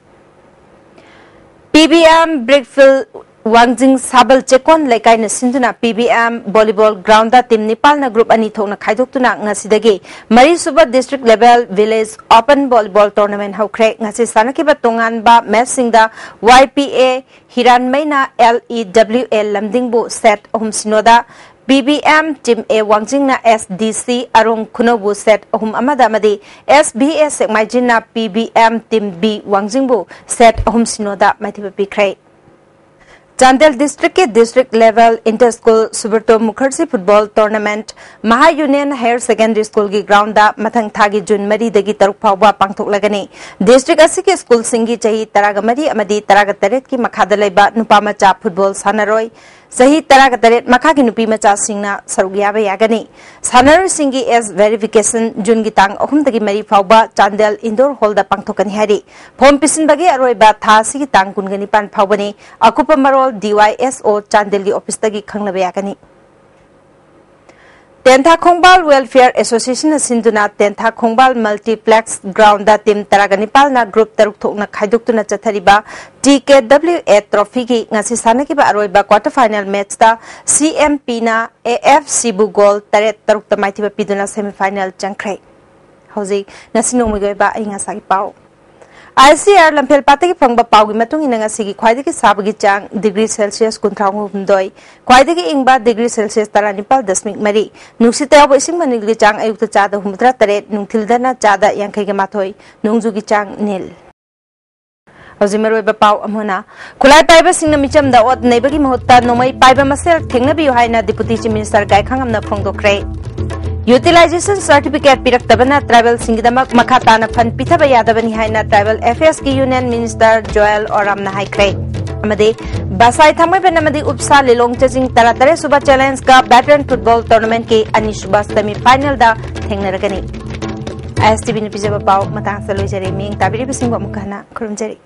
P B M Brickfield ꯋꯥꯡꯖꯤꯡ ꯁꯥꯕꯜ ꯆꯦꯛꯀꯣꯟ ꯂꯩꯀꯥꯏꯅ ꯁꯤꯟꯗꯨꯅ P B M volleyball ground ꯗ team ꯅꯤꯄꯥꯜꯅ group ꯑꯅꯤ ꯊꯣꯛꯅ ꯈꯥꯏꯗꯣꯛꯇꯨꯅ ꯉꯁꯤꯗꯒꯤ ꯃꯔꯤꯁꯨꯕ District Level Village Open Volleyball Tournament ꯍꯧꯈ꯭ꯔꯦ꯫ ꯉꯁꯤ ꯁꯥꯟꯅꯈꯤꯕ ꯇꯣꯉꯥꯟꯕ match ꯁꯤꯡꯗ Y P A ꯍꯤꯔꯥꯟꯃꯩꯅ L E W A ꯂꯝꯗꯤꯡꯕꯨ set ꯑꯍꯨꯝ ꯁꯤꯅꯣꯗ, P B M team A ꯋꯥꯡꯖꯤꯡꯅ S D C ꯑꯔꯣꯡ ꯈꯨꯅꯧꯕꯨ set ꯑꯍꯨꯝ ꯑꯃꯗ ꯑꯃꯗꯤ S B A ꯁꯦꯛꯃꯥꯏꯖꯤꯟꯅ P B M team B ꯋꯥꯡꯖꯤꯡꯕꯨ set ꯑꯍꯨꯝ ꯁꯤꯅꯣꯗ ꯃꯥꯏꯊꯤꯕ ꯄꯤꯈ꯭ꯔꯦ꯫ ꯆꯥꯟꯗꯦꯜ district ꯀꯤ District Level Inter School Subrata Mukherjee Football Tournament Maha Union Higher Secondary School ꯒꯤ ground ꯗ ꯃꯊꯪ ꯊꯥꯒꯤ June ꯃꯔꯤꯗꯒꯤ ꯇꯔꯨꯛ ꯐꯥꯎꯕ ꯄꯥꯡꯊꯣꯛꯂꯒꯅꯤ꯫ District ꯑꯁꯤꯒꯤ school ꯁꯤꯡꯒꯤ ꯆꯍꯤ ꯇꯔꯥꯒ ꯃꯔꯤ ꯑꯃꯗꯤ ꯇꯔꯥꯒ ꯇꯔꯦꯠꯀꯤ ꯃꯈꯥꯗ ꯂꯩꯕ ꯅꯨꯄꯥ ꯃꯆꯥ football ꯁꯥꯟꯅꯔꯣꯏ ꯆꯍꯤ ꯇꯔꯥꯒ ꯇꯔꯦꯠ ꯃꯈꯥꯒꯤ ꯅꯨꯄꯤ ꯃꯆꯥꯁꯤꯡꯅ ꯁꯔꯨꯛ ꯌꯥꯕ ꯌꯥꯒꯅꯤ꯫ ꯁꯥꯟꯅꯔꯣꯏꯁꯤꯡꯒꯤ age verification June ꯒꯤ ꯇꯥꯡ ꯑꯍꯨꯝꯗꯒꯤ ꯃꯔꯤ ꯐꯥꯎꯕ ꯆꯥꯟꯗꯦꯜ indoor hall ꯗ ꯄꯥꯡꯊꯣꯛꯀꯅꯤ ꯍꯥꯏꯔꯤ꯫ Form ꯄꯤꯁꯤꯟꯕꯒꯤ ꯑꯔꯣꯏꯕ ꯊꯥ ꯑꯁꯤꯒꯤ ꯇꯥꯡ ꯀꯨꯟꯒ ꯅꯤꯄꯥꯟ ꯐꯥꯎꯕꯅꯤ꯫ ꯑꯀꯨꯞꯄ ꯃꯔꯣꯜ D Y S O ꯆꯥꯟꯗꯦꯜꯒꯤ office ꯇꯒꯤ ꯈꯪꯅꯕ ꯌꯥꯒꯅꯤ꯫ ꯇꯦꯟꯊꯥ ꯈꯣꯡꯕꯥꯜ Welfare Association ꯅ ꯁꯤꯟꯗꯨꯅ ꯇꯦꯟꯊꯥ ꯈꯣꯡꯕꯥꯜ Multiplex ground ꯗ team ꯇꯔꯥꯒ ꯅꯤꯄꯥꯜꯅ group ꯇꯔꯨꯛ ꯊꯣꯛꯅ ꯈꯥꯏꯗꯣꯛꯇꯨꯅ ꯆꯠꯊꯔꯤꯕ T K W A trophy ꯒꯤ ꯉꯁꯤ ꯁꯥꯟꯅꯈꯤꯕ ꯑꯔꯣꯏꯕ quarter final match ꯇ C M P ꯅ A F C ꯕꯨ ꯒꯣꯜ ꯇꯔꯦꯠ ꯇꯔꯨꯛꯇ ꯃꯥꯏꯊꯤꯕ ꯄꯤꯗꯨꯅ semi final ꯆꯪꯈ꯭ꯔꯦ꯫ ꯍꯧꯖꯤꯛ ꯉꯁꯤ ꯅꯣꯡꯃꯒꯤ ꯑꯣꯏꯕ ꯑꯏꯪ ꯑꯁꯥꯒꯤ ꯄꯥꯎ꯫ ꯑꯥꯏ ꯑꯦꯁ ꯁꯤ ꯑꯥꯔ ꯂꯝꯐꯦꯜ ꯄꯥꯠꯇꯒꯤ ꯐꯪꯕ ꯄꯥꯎꯒꯤ ꯃꯇꯨꯡ ꯏꯟꯅ ꯉꯁꯤꯒꯤ ꯈ꯭ꯋꯥꯏꯗꯒꯤ ꯁꯥꯕꯒꯤ ꯆꯥꯡ ꯗꯤꯒ꯭ꯔꯤ ꯁꯦꯜꯁꯤꯌꯁ ꯀꯨꯟꯊ꯭ꯔꯥ ꯍꯨꯝꯗꯣꯏ, ꯈ꯭ꯋꯥꯏꯗꯒꯤ ꯏꯪꯕ ꯗꯤꯒ꯭ꯔꯤ ꯁꯦꯜꯁꯤꯌꯁ ꯇꯔꯥꯅꯤꯄꯥꯜ ꯗꯁꯃꯤꯛ ꯃꯔꯤ, ꯅꯨꯡꯁꯤꯠꯇ ꯌꯥꯎꯕ ꯏꯁꯤꯡ ꯃꯅꯤꯜꯒꯤ ꯆꯥꯡ ꯑꯌꯨꯛꯇ ꯆꯥꯗ ꯍꯨꯝꯐꯨꯇꯔꯥ ꯇꯔꯦꯠ, ꯅꯨꯡꯊꯤꯜꯗꯅ ꯆꯥꯗ ꯌꯥꯡꯈꯩꯒ ꯃꯥꯊꯣꯏ, ꯅꯣꯡꯖꯨꯒꯤ ꯆꯥꯡ ꯅꯤꯜ꯫ ꯍꯧꯖꯤꯛ ꯃꯔꯨꯑꯣꯏꯕ ꯄꯥꯎ ꯑꯃꯨꯛ ꯍꯟꯅ꯫ ꯈꯨꯠꯂꯥꯏ ꯄꯥꯏꯕꯁꯤꯡꯅ ꯃꯤꯆꯝꯗ ꯑꯣꯠ ꯅꯩꯕꯒꯤ ꯃꯍꯨꯠꯇ ꯅꯣꯡꯃꯩ ꯄꯥꯏꯕ ꯃꯁꯦꯜ ꯊꯦꯡꯅꯕꯤꯌꯨ ꯍꯥꯏꯅ ꯗꯤꯄꯨꯇꯤ ꯆꯤꯐ ꯃꯤꯅꯤꯁꯇꯔ ꯒꯥꯏꯈꯥꯉꯝꯅ ꯐꯣꯡꯗꯣꯛꯈ꯭ꯔꯦ꯫ ꯌꯨꯇꯤꯂꯥꯏꯖꯦꯁꯟ ꯁꯔꯇꯤꯐꯤꯀꯦꯠ ꯄꯤꯔꯛꯇꯕꯅ ꯇ꯭ꯔꯥꯏꯕꯦꯜꯁꯤꯡꯒꯤꯗꯃꯛ ꯃꯈꯥ ꯇꯥꯅ ꯐꯟ ꯄꯤꯊꯕ ꯌꯥꯗꯕꯅꯤ ꯍꯥꯏꯅ ꯇ꯭ꯔꯥꯏꯕꯦꯜ ꯑꯦꯐꯤꯌꯔꯁꯀꯤ ꯌꯨꯅꯤꯌꯟ ꯃꯤꯅꯤꯁꯇꯔ ꯖꯣꯌꯦꯜ ꯑꯣꯔꯥꯝꯅ ꯍꯥꯏꯈ꯭ꯔꯦ꯫ ꯑꯃꯗꯤ ꯕꯁꯥꯏ ꯊꯥꯡꯃꯩꯕꯟ ꯑꯃꯗꯤ ꯎꯞꯁꯥ ꯂꯤꯂꯣꯡ ꯆꯦꯖꯤꯡ ꯇꯔꯥꯇꯔꯦꯠ ꯁꯨꯕ ꯆꯦꯂꯦꯟꯖ ꯀꯞ ꯚꯦꯇꯔꯟ ꯐꯨꯠꯕꯣꯜ ꯇꯣꯔꯅꯥꯃꯦꯟꯠꯀꯤ ꯑꯅꯤꯁꯨꯕ ꯁꯦꯃꯤ ꯐꯥꯏꯅꯦꯜꯗ ꯊꯦꯡꯅꯔꯒꯅꯤ꯫ ꯑꯥꯏ ꯑꯦꯁ ꯇꯤ ꯚꯤꯅ ꯄꯤꯖꯕ ꯄꯥꯎ ꯃꯇꯥꯡꯁꯤꯗ ꯂꯣꯏꯖꯔꯦ꯫ ꯃꯤꯠꯌꯦꯡ ꯇꯥꯕꯤꯔꯤꯕꯁꯤꯡꯕꯨ ꯑꯃꯨꯛꯀ ꯍꯟꯅ ꯈꯨꯔꯨꯝꯖꯔꯤ꯫